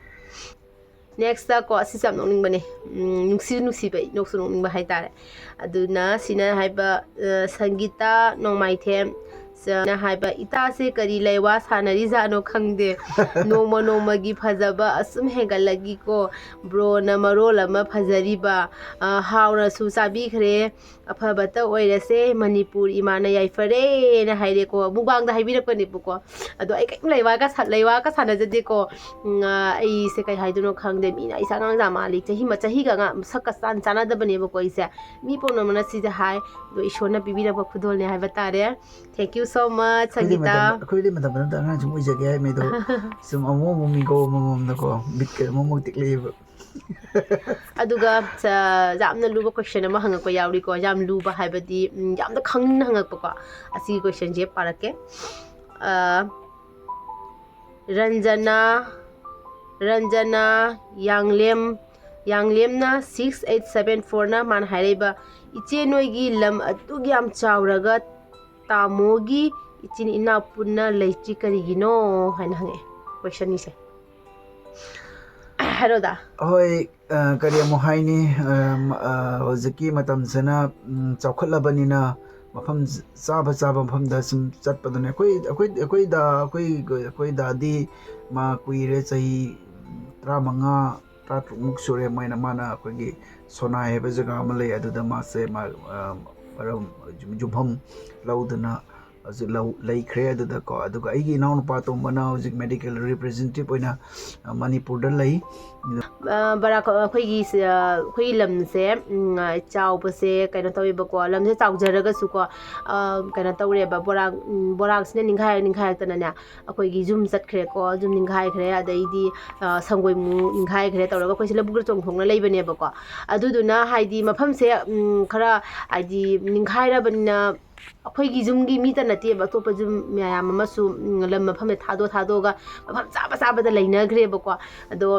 Next ꯀꯣ, ꯑꯁꯤꯁꯨ ꯌꯥꯝ ꯅꯣꯛꯅꯤꯡꯕꯅꯦ꯫ ꯎꯝ, ꯅꯨꯡꯁꯤ ꯅꯨꯡꯁꯤꯕ, ꯅꯣꯛꯁꯨ ꯅꯣꯛꯅꯤꯡꯕ ꯍꯥꯏꯇꯥꯔꯦ꯫ ꯑꯗꯨꯅ ꯁꯤꯅ ꯍꯥꯏꯕ, ꯑ, ꯁꯪꯒꯤꯇꯥ ꯅꯣꯡꯃꯥꯏꯊꯦꯝ ꯁꯅ ꯍꯥꯏꯕ, "ꯏꯇꯥꯁꯦ ꯀꯔꯤ ꯂꯩꯋꯥ ꯁꯥꯟꯅꯔꯤꯖꯥꯠꯅꯣ ꯈꯪꯗꯦ꯫ ꯅꯣꯡꯃ ꯅꯣꯡꯃꯒꯤ ꯐꯖꯕ ꯑꯁꯨꯝ ꯍꯦꯟꯒꯠꯂꯛꯏꯀꯣ꯫ ꯕ꯭ꯔꯣꯅ ꯃꯔꯣꯜ ꯑꯃ ꯐꯖꯔꯤꯕ꯫ ꯑ, ꯍꯥꯎꯅꯁꯨ ꯆꯥꯕꯤꯈ꯭ꯔꯦ꯫ ꯑꯐꯕꯇ ꯑꯣꯏꯔꯁꯦ꯫ ꯃꯅꯤꯄꯨꯔ ꯏꯃꯥꯅ ꯌꯥꯏꯐꯔꯦꯅ" ꯍꯥꯏꯔꯦꯀꯣ꯫ ꯃꯨꯛꯕꯥꯡꯗ ꯍꯥꯏꯕꯤꯔꯛꯄꯅꯦꯕꯀꯣ꯫ ꯑꯗꯣ ꯑꯩ ꯀꯩꯝ ꯂꯩꯋꯥꯒ ꯁꯥ-, ꯂꯩꯋꯥꯒ ꯁꯥꯟꯅꯖꯗꯦꯀꯣ꯫ ꯎꯝ, ꯑ, ꯑꯩꯁꯦ ꯀꯩ ꯍꯥꯏꯗꯣꯏꯅꯣ ꯈꯪꯗꯦ꯫ ꯃꯤꯅ ꯑꯩꯁꯦ ꯑꯉꯥꯡꯖꯥ ꯃꯥꯜꯂꯤ, ꯆꯍꯤ ꯃ-, ꯆꯍꯤꯒ ꯑꯉꯥꯡ ꯃꯁꯛꯀ ꯆꯥꯟ-, ꯆꯥꯟꯅꯗꯕꯅꯦꯕꯀꯣ ꯑꯩꯁꯦ꯫ ꯃꯤ ꯄꯨꯝꯅꯃꯛꯅ ꯁꯤꯁꯦ ꯍꯥꯏ꯫ ꯑꯗꯣ ꯏꯁꯣꯔꯅ ꯄꯤꯕꯤꯔꯛꯄ ꯈꯨꯗꯣꯜꯅꯦ ꯍꯥꯏꯕ ꯇꯥꯔꯦ꯫ Thank you so much, ꯑꯩꯈꯣꯏꯗꯤ ꯁꯪꯒꯤꯇꯥ꯫ ꯃꯇꯝ ꯑꯩꯈꯣꯏꯗꯤ ꯃꯇꯝ ꯃꯇꯝꯗ ꯑꯉꯥꯡꯁꯨ ꯑꯣꯏꯖꯒꯦ ꯍꯥꯏ ꯃꯤꯗꯣ꯫ ꯁꯨꯝ ꯑꯃꯨꯛ ꯑꯃꯨꯛ ꯃꯤꯒꯧ ꯑꯃꯃꯝꯗꯀꯣ ꯕꯤꯠꯀ ꯑꯃꯨꯛ ꯑꯃꯨꯛ ꯇꯦꯛꯂꯛꯑꯦꯕ꯫ ꯑꯗꯨꯒ ꯆ-, ꯌꯥꯝꯅ ꯂꯨꯕ question ꯑꯃ ꯍꯪꯉꯛꯄ ꯌꯥꯎꯔꯤꯀꯣ꯫ ꯌꯥꯝ ꯂꯨꯕ ꯍꯥꯏꯕꯗꯤ, ꯎꯝ, ꯌꯥꯝꯅ ꯈꯪꯅꯤꯡꯅ ꯍꯪꯉꯛꯄꯀꯣ꯫ ꯑꯁꯤꯒꯤ questionꯁꯦ ꯄꯥꯔꯛꯀꯦ꯫ ꯑ, Ranjana, Ranjana ꯌꯥꯡꯂꯦꯝ, ꯌꯥꯡꯂꯦꯝꯅ six eight seven fourꯅ ꯃꯥꯅ ꯍꯥꯏꯔꯛꯏꯕ, "ꯏꯆꯦ, ꯅꯣꯏꯒꯤ ꯂꯝ ꯑꯗꯨꯛ ꯌꯥꯝ ꯆꯥꯎꯔꯒ ꯇꯥꯃꯣꯒꯤ ꯏꯆꯤꯟ ꯏꯅꯥꯎ ꯄꯨꯟꯅ ꯂꯩꯇ꯭ꯔꯤ ꯀꯔꯤꯒꯤꯅꯣ?" ꯍꯥꯏꯅ ꯍꯪꯉꯛꯑꯦ questionꯅꯤꯁꯦ꯫ ꯍꯥꯏꯔꯣꯗ꯫ ꯍꯣꯏ, ꯑ, ꯀꯔꯤ ꯑꯃꯨꯛ ꯍꯥꯏꯅꯤ? ꯑ, ꯃ-, ꯑ, ꯍꯧꯖꯤꯛꯀꯤ ꯃꯇꯝꯁꯤꯅ, ꯎꯝ, ꯆꯥꯎꯈꯠꯂꯕꯅꯤꯅ ꯃꯐꯝ ꯆꯥꯕ ꯆꯥꯕ ꯃꯐꯝꯗ ꯁꯨꯝ ꯆꯠꯄꯗꯨꯅꯦ꯫ ꯑꯩꯈꯣꯏ, ꯑꯩꯈꯣꯏ, ꯑꯩꯈꯣꯏ ꯗꯥ, ꯑꯩꯈꯣꯏ, ꯑꯩꯈꯣꯏ ꯗꯥꯗꯤ ꯃꯥ ꯀꯨꯏꯔꯦ, ꯆꯍꯤ ꯇꯔꯥꯃꯉꯥ, ꯇꯔꯥꯇꯔꯨꯛꯃꯨꯛ ꯁꯨꯔꯦ꯫ ꯃꯣꯏꯅ, ꯃꯥꯅ ꯑꯩꯈꯣꯏꯒꯤ ꯁꯣꯅꯥꯏ ꯍꯥꯏꯕ ꯖꯒꯥ ꯑꯃ ꯂꯩ, ꯑꯗꯨꯗ ꯃꯥꯁꯦ ꯃꯥ, ꯑ, ꯃꯔꯝ, ꯌꯨꯝꯐꯝ ꯂꯧꯗꯨꯅ ꯍꯧꯖꯤꯛ ꯂꯧ ꯂꯩꯈ꯭ꯔꯦ ꯑꯗꯨꯗꯀꯣ꯫ ꯑꯗꯨꯒ ꯑꯩꯒꯤ ꯏꯅꯥꯎꯅꯨꯄꯥ ꯑꯇꯣꯝꯕꯅ ꯍꯧꯖꯤꯛ medical representative ꯑꯣꯏꯅ, ꯑ, ꯃꯅꯤꯄꯨꯔꯗ ꯂꯩ꯫ ꯑ, ꯕꯔꯥꯛ, ꯑꯩꯈꯣꯏꯒꯤ ꯁ-, ꯑ, ꯑꯩꯈꯣꯏꯒꯤ ꯂꯝꯁꯦ, ꯎꯝ, ꯑ, ꯆꯥꯎꯕꯁꯦ ꯀꯩꯅꯣ ꯇꯧꯋꯦꯕꯀꯣ, ꯂꯝꯁꯦ ꯆꯥꯎꯖꯔꯒꯁꯨꯀꯣ, ꯑ, ꯀꯩꯅꯣ ꯇꯧꯔꯦꯕ, ꯕꯣꯔꯥꯛ, ꯎꯝ, ꯕꯣꯔꯥꯛꯁꯤꯅ ꯅꯤꯡꯈꯥꯏꯔ ꯅꯤꯡꯈꯥꯏꯔꯛꯇꯅꯅꯦ, ꯑꯩꯈꯣꯏꯒꯤ ꯌꯨꯝ ꯆꯠꯈ꯭ꯔꯦꯀꯣ, ꯌꯨꯝ ꯅꯤꯡꯈꯥꯏꯈ꯭ꯔꯦ꯫ ꯑꯗꯩꯗꯤ, ꯑ, ꯁꯪꯒꯣꯏꯃꯨꯛ ꯅꯤꯡꯈꯥꯏꯈ꯭ꯔꯦ ꯇꯧꯔꯒ ꯑꯩꯈꯣꯏꯁꯦ ꯂꯧꯕꯨꯛꯇ ꯆꯣꯡꯊꯣꯛꯅ ꯂꯩꯕꯅꯦꯕꯀꯣ꯫ ꯑꯗꯨꯗꯨꯅ ꯍꯥꯏꯗꯤ ꯃꯐꯝꯁꯦ, ꯎꯝ, ꯈꯔ ꯍꯥꯏꯗꯤ ꯅꯤꯡꯈꯥꯏꯔꯕꯅꯤꯅ ꯑꯩꯈꯣꯏꯒꯤ ꯌꯨꯝꯒꯤ ꯃꯤꯇ ꯅꯠꯇꯦꯕ, ꯑꯇꯣꯞꯄ ꯌꯨꯝ ꯃꯌꯥꯝ ꯑꯃꯁꯨ, ꯎꯝ, ꯂꯝ ꯃꯐꯝꯗ ꯊꯥꯗꯣꯛ ꯊꯥꯗꯣꯛꯑꯒ ꯃꯐꯝ ꯆꯥꯕ ꯆꯥꯕꯗ ꯂꯩꯅꯈ꯭ꯔꯦꯕꯀꯣ꯫ ꯑꯗꯣ,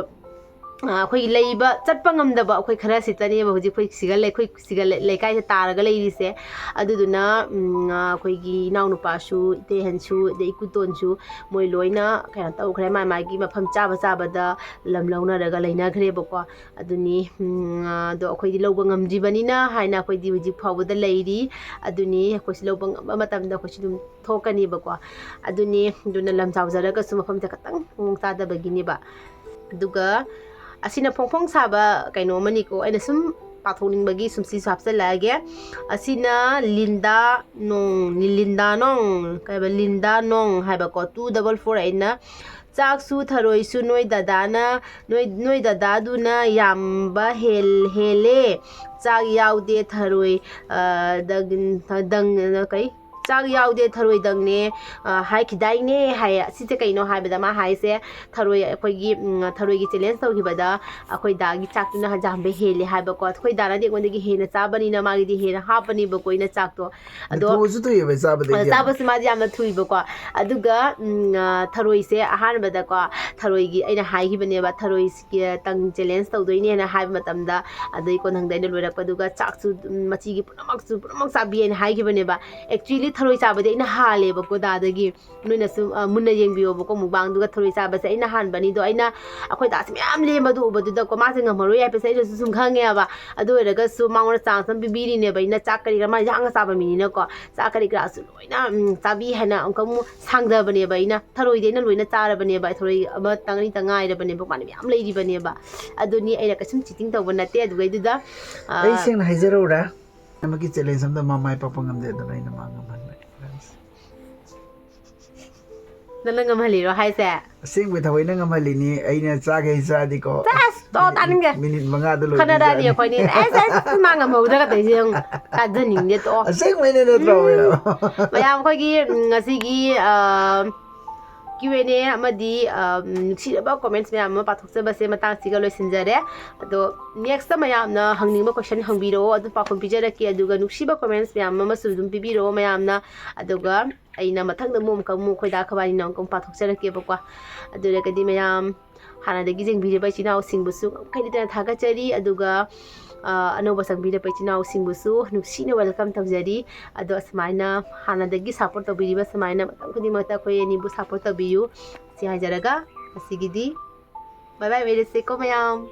ꯑ, ꯑꯩꯈꯣꯏꯒꯤ ꯂꯩꯕ ꯆꯠꯄ ꯉꯝꯗꯕ ꯑꯩꯈꯣꯏ ꯈꯔ ꯁꯤꯇꯅꯦꯕ ꯍꯧꯖꯤꯛ ꯑꯩꯈꯣꯏ ꯁꯤꯒ ꯂꯩ-, ꯑꯩꯈꯣꯏ ꯁꯤꯒ ꯂꯩ-, ꯂꯩꯀꯥꯏꯁꯦ ꯇꯥꯔꯒ ꯂꯩꯔꯤꯁꯦ꯫ ꯑꯗꯨꯗꯨꯅ, ꯎꯝ, ꯑ, ꯑꯩꯈꯣꯏꯒꯤ ꯏꯅꯥꯎꯅꯨꯄꯥꯁꯨ, ꯏꯇꯩꯍꯟꯁꯨ, ꯑꯗꯩ ꯏꯀꯨꯇꯣꯟꯁꯨ, ꯃꯣꯏ ꯂꯣꯏꯅ ꯀꯩꯅꯣ ꯇꯧꯈ꯭ꯔꯦ, ꯃꯥꯏ ꯃꯥꯏꯒꯤ ꯃꯐꯝ ꯆꯥꯕ ꯆꯥꯕꯗ ꯂꯝ ꯂꯧꯅꯔꯒ ꯂꯩꯅꯈ꯭ꯔꯦꯕꯀꯣ꯫ ꯑꯗꯨꯅꯤ, ꯎꯝ, ꯑꯗꯣ ꯑꯩꯈꯣꯏꯗꯤ ꯂꯧꯕ ꯉꯝꯗ꯭ꯔꯤꯕꯅꯤꯅ ꯍꯥꯏꯅ ꯑꯩꯈꯣꯏꯗꯤ ꯍꯧꯖꯤꯛ ꯐꯥꯎꯕꯗ ꯂꯩꯔꯤ꯫ ꯑꯗꯨꯅꯤ, ꯑꯩꯈꯣꯏꯁꯨ ꯂꯧꯕ ꯉꯝꯕ ꯃꯇꯝꯗ ꯑꯩꯈꯣꯏꯁꯨ ꯑꯗꯨꯝ ꯊꯣꯛꯀꯅꯦꯕꯀꯣ꯫ ꯑꯗꯨꯅꯤ, ꯑꯗꯨꯅ ꯂꯝ ꯆꯥꯎꯖꯔꯒꯁꯨ ꯃꯐꯝꯁꯦ ꯈꯇꯪ ꯃꯑꯣꯡ ꯆꯥꯗꯕꯒꯤꯅꯦꯕ꯫ ꯑꯗꯨꯒ ꯑꯁꯤꯅ ꯐꯣꯡ ꯐꯣꯡ ꯁꯥꯕ ꯀꯩꯅꯣ ꯑꯃꯅꯤꯀꯣ, ꯑꯩꯅ ꯁꯨꯝ ꯄꯥꯊꯣꯛꯅꯤꯡꯕꯒꯤ ꯁꯨꯝ ꯁꯤꯁꯨ ꯍꯥꯞꯆꯤꯜꯂꯛꯑꯒꯦ꯫ ꯑꯁꯤꯅ ꯂꯤꯟꯗꯥ ꯅꯣꯡ, ꯂꯤꯟꯗꯥ ꯅꯣꯡ, ꯀꯩ ꯍꯥꯏꯕ, ꯂꯤꯟꯗꯥ ꯅꯣꯡ ꯍꯥꯏꯕꯀꯣ, two double four ꯑꯩꯠꯅ "ꯆꯥꯛꯁꯨ ꯊꯔꯣꯏꯁꯨ ꯅꯣꯏ ꯗꯗꯥꯅ, ꯅꯣꯏ, ꯅꯣꯏ ꯗꯗꯥꯗꯨꯅ ꯌꯥꯝꯕ ꯍꯦꯜ-, ꯍꯦꯜꯂꯦ꯫ ꯆꯥꯛ ꯌꯥꯎꯗꯦ ꯊꯔꯣꯏ, ꯑ, ꯗꯪ-, ꯗꯪ-, ꯀꯩ? ꯆꯥꯛ ꯌꯥꯎꯗꯦ ꯊꯔꯣꯏꯗꯪꯅꯦ, ꯑ, ꯍꯥꯏꯈꯤꯗꯥꯏꯅꯦ?" ꯍꯥꯏꯌꯦ꯫ ꯁꯤꯁꯦ ꯀꯩꯅꯣ ꯍꯥꯏꯕꯗ ꯃꯥ ꯍꯥꯏꯁꯦ, ꯊꯔꯣꯏ, ꯑꯩꯈꯣꯏꯒꯤ, ꯎꯝ, ꯊꯔꯣꯏꯒꯤ challenge ꯇꯧꯈꯤꯕꯗ ꯑꯩꯈꯣꯏ ꯗꯥꯒꯤ ꯆꯥꯛꯇꯨꯅ ꯌꯥꯝꯕ ꯍꯦꯜꯂꯦ ꯍꯥꯏꯕꯀꯣ꯫ ꯑꯩꯈꯣꯏ ꯗꯥꯅꯗꯤ ꯑꯩꯉꯣꯟꯗꯒꯤ ꯍꯦꯟꯅ ꯆꯥꯕꯅꯤꯅ ꯃꯥꯒꯤꯗꯤ ꯍꯦꯟꯅ ꯍꯥꯞꯄꯅꯦꯕꯀꯣ ꯑꯩꯅ ꯆꯥꯛꯇꯣ꯫ ꯑꯗꯣ ꯊꯨꯁꯨ ꯊꯨꯏꯑꯕ ꯆꯥꯕꯗꯩꯗꯤ ꯌꯥꯝ꯫ ꯆꯥꯕꯁꯤ ꯃꯥꯗꯤ ꯌꯥꯝꯅ ꯊꯨꯏꯕꯀꯣ꯫ ꯑꯗꯨꯒ, ꯎꯝ, ꯑ, ꯊꯔꯣꯏꯁꯦ ꯑꯍꯥꯟꯕꯗꯀꯣ, ꯊꯔꯣꯏꯒꯤ ꯑꯩꯅ ꯍꯥꯏꯈꯤꯕꯅꯦꯕ, ꯊꯔꯣꯏꯁꯤꯒꯤ ꯇꯪ challenge ꯇꯧꯗꯣꯏꯅꯦꯅ ꯍꯥꯏꯕ ꯃꯇꯝꯗ, ꯑꯗꯩ ꯀꯣꯟꯅꯪꯗ ꯑꯩꯅ ꯂꯣꯏꯔꯛꯄꯗꯨꯒ ꯆꯥꯛꯁꯨ, ꯎꯝ, ꯃꯆꯤꯒꯤ ꯄꯨꯝꯅꯃꯛꯁꯨ ꯄꯨꯝꯅꯃꯛ ꯆꯥꯕꯤ ꯍꯥꯏꯅ ꯍꯥꯏꯈꯤꯕꯅꯦꯕ꯫ Actually ꯊꯔꯣꯏ ꯆꯥꯕꯗꯤ ꯑꯩꯅ ꯍꯥꯜꯂꯦꯕꯀꯣ ꯗꯥꯗꯒꯤ꯫ ꯅꯣꯏꯅꯁꯨ, ꯑ, ꯃꯨꯟꯅ ꯌꯦꯡꯕꯤꯌꯣꯕꯀꯣ ꯃꯨꯛꯕꯥꯡꯗꯨꯒ꯫ ꯊꯔꯣꯏ ꯆꯥꯕꯁꯦ ꯑꯩꯅ ꯍꯥꯟꯕꯅꯤꯗꯣ, ꯑꯩꯅ ꯑꯩꯈꯣꯏ ꯗꯥꯁꯦ ꯃꯌꯥꯝ ꯂꯦꯝꯕꯗꯨ ꯎꯕꯗꯨꯗꯀꯣ, ꯃꯥꯁꯦ ꯉꯝꯃꯔꯣꯏ ꯍꯥꯏꯕꯁꯦ ꯑꯩꯅꯁꯨ ꯁꯨꯝ ꯈꯪꯉꯦꯕ꯫ ꯑꯗꯨ ꯑꯣꯏꯔꯒꯁꯨ ꯃꯉꯣꯟꯗ chance ꯑꯃ ꯄꯤꯕꯤꯔꯤꯅꯦꯕ ꯑꯩꯅ, ꯆꯥꯛ ꯀꯔꯤ ꯀꯔꯥ, ꯃꯥ ꯌꯥꯡꯅ ꯆꯥꯕ ꯃꯤꯅꯤꯅꯀꯣ꯫ ꯆꯥꯛ ꯀꯔꯤ ꯀꯔꯥꯁꯨ ꯂꯣꯏꯅ, ꯎꯝ, ꯆꯥꯕꯤ ꯍꯥꯏꯅ ꯑꯃꯨꯛꯀ ꯑꯃꯨꯛ ꯁꯥꯡꯗꯕꯅꯦꯕ ꯑꯩꯅ꯫ ꯊꯔꯣꯏꯗꯤ ꯑꯩꯅ ꯂꯣꯏꯅ ꯆꯥꯔꯕꯅꯦꯕ, ꯊꯔꯣꯏ ꯑꯃꯇꯪ ꯑꯅꯤꯇꯪ ꯉꯥꯏꯔꯕꯅꯦꯕ, ꯃꯥꯅ ꯃꯌꯥꯝ ꯂꯩꯔꯤꯕꯅꯦꯕ꯫ ꯑꯗꯨꯅꯤ, ꯑꯩꯅ ꯀꯩꯁꯨꯝ cheating ꯇꯧꯕ ꯅꯠꯇꯦ꯫ ꯑꯗꯨꯒꯩꯗꯨꯗ, ꯑ, ꯑꯩ ꯁꯦꯡꯅ ꯍꯥꯏꯖꯔꯧꯔꯥ, ꯑꯃꯒꯤ challenge ꯑꯝꯗ ꯃꯥ ꯃꯥꯏ ꯄꯥꯛꯄ ꯉꯝꯗꯦ, ꯑꯗꯨꯅ ꯑꯩꯅ ꯃꯥ ꯉꯝꯍꯟꯕꯅꯤ꯫ ꯅꯪꯅ ꯉꯝꯍꯜꯂꯤꯔꯣ ꯍꯥꯏꯁꯦ? ꯑꯁꯦꯡꯕꯩ ꯊꯑꯣꯏꯅ ꯉꯝꯍꯜꯂꯤꯅꯤ, ꯑꯩꯅ ꯆꯥꯒꯦ ꯍꯥꯏ ꯆꯥꯗꯤꯀꯣ꯫ ꯑꯁ, ꯇꯣ, ꯇꯥꯅꯤꯡꯗꯦ꯫ ꯃꯤꯅꯤꯠ ꯃꯉꯥꯗ ꯈꯠꯅꯔꯛꯑꯅꯤ ꯂꯣꯏꯗꯣꯏꯖꯥꯠꯅꯤ꯫ ꯑꯩꯈꯣꯏꯅꯤ꯫ ꯑꯁ, ꯑꯁ, ꯃꯥ ꯉꯝꯍꯧꯗ꯭ꯔꯒ ꯇꯧꯔꯤꯁꯦ ꯌꯦꯡꯉꯨ꯫ ꯇꯥꯖꯅꯤꯡꯗꯦ, ꯇꯣꯛꯑꯣ꯫ ꯑꯁꯦꯡꯕꯩꯅꯦ ꯅꯠꯇ꯭ꯔꯣ? ꯃꯌꯥꯝ, ꯑꯩꯈꯣꯏꯒꯤ, ꯎꯝ, ꯉꯁꯤꯒꯤ, ꯑ, Q and A ꯑꯃꯗꯤ, ꯑ, ꯎꯝ, ꯅꯨꯡꯁꯤꯔꯕ comments ꯃꯌꯥꯝ ꯑꯃ ꯄꯥꯊꯣꯛꯆꯕꯁꯦ ꯃꯇꯥꯡꯁꯤꯒ ꯂꯣꯏꯁꯤꯟꯖꯔꯦ꯫ ꯑꯗꯣ next ꯃꯌꯥꯝꯅ ꯍꯪꯅꯤꯡꯕ question ꯍꯪꯕꯤꯔꯛꯑꯣ, ꯑꯗꯨꯝ ꯄꯥꯎꯈꯨꯝ ꯄꯤꯖꯔꯛꯀꯦ꯫ ꯑꯗꯨꯒ ꯅꯨꯡꯁꯤꯕ comments ꯃꯌꯥꯝ ꯑꯃꯁꯨ ꯑꯗꯨꯝ ꯄꯤꯕꯤꯔꯛꯑꯣ ꯃꯌꯥꯝꯅ꯫ ꯑꯗꯨꯒ ꯑꯩꯅ ꯃꯊꯪꯗ ꯑꯃꯨꯛ ꯑꯃꯨꯛꯀ ꯑꯃꯨꯛ ꯑꯩꯈꯣꯏ ꯗꯥ ꯈꯕꯥꯅꯤꯅ ꯑꯃꯨꯛꯀ ꯑꯃꯨꯛ ꯄꯥꯊꯣꯛꯆꯔꯛꯀꯦꯕꯀꯣ꯫ ꯑꯗꯨ ꯑꯣꯏꯔꯒꯗꯤ ꯃꯌꯥꯝ ꯍꯥꯟꯅꯗꯒꯤ ꯌꯦꯡꯕꯤꯔꯤꯕ ꯏꯆꯤꯟ ꯏꯅꯥꯎꯁꯤꯡꯕꯨꯁꯨ ꯉꯝꯈꯩ ꯂꯩꯇꯅ ꯊꯥꯒꯠꯆꯔꯤ꯫ ꯑꯗꯨꯒ, ꯑ, ꯑꯅꯧꯕ ꯆꯪꯕꯤꯔꯛꯄ ꯏꯆꯤꯟ ꯏꯅꯥꯎꯁꯤꯡꯕꯨꯁꯨ ꯅꯨꯡꯁꯤꯅ welcome ꯇꯧꯖꯔꯤ꯫ ꯑꯗꯣ ꯑꯁꯨꯃꯥꯏꯅ ꯍꯥꯟꯅꯗꯒꯤ support ꯇꯧꯕꯤꯔꯤꯕ ꯁꯨꯃꯥꯏꯅ ꯃꯇꯝ ꯈꯨꯗꯤꯡꯃꯛꯇ ꯑꯩꯈꯣꯏ ꯑꯅꯤꯕꯨ support ꯇꯧꯕꯤꯌꯨ꯫ ꯁꯤ ꯍꯥꯏꯖꯔꯒ ꯉꯁꯤꯒꯤꯗꯤ bye bye ꯑꯣꯏꯔꯁꯦꯀꯣ ꯃꯌꯥꯝ꯫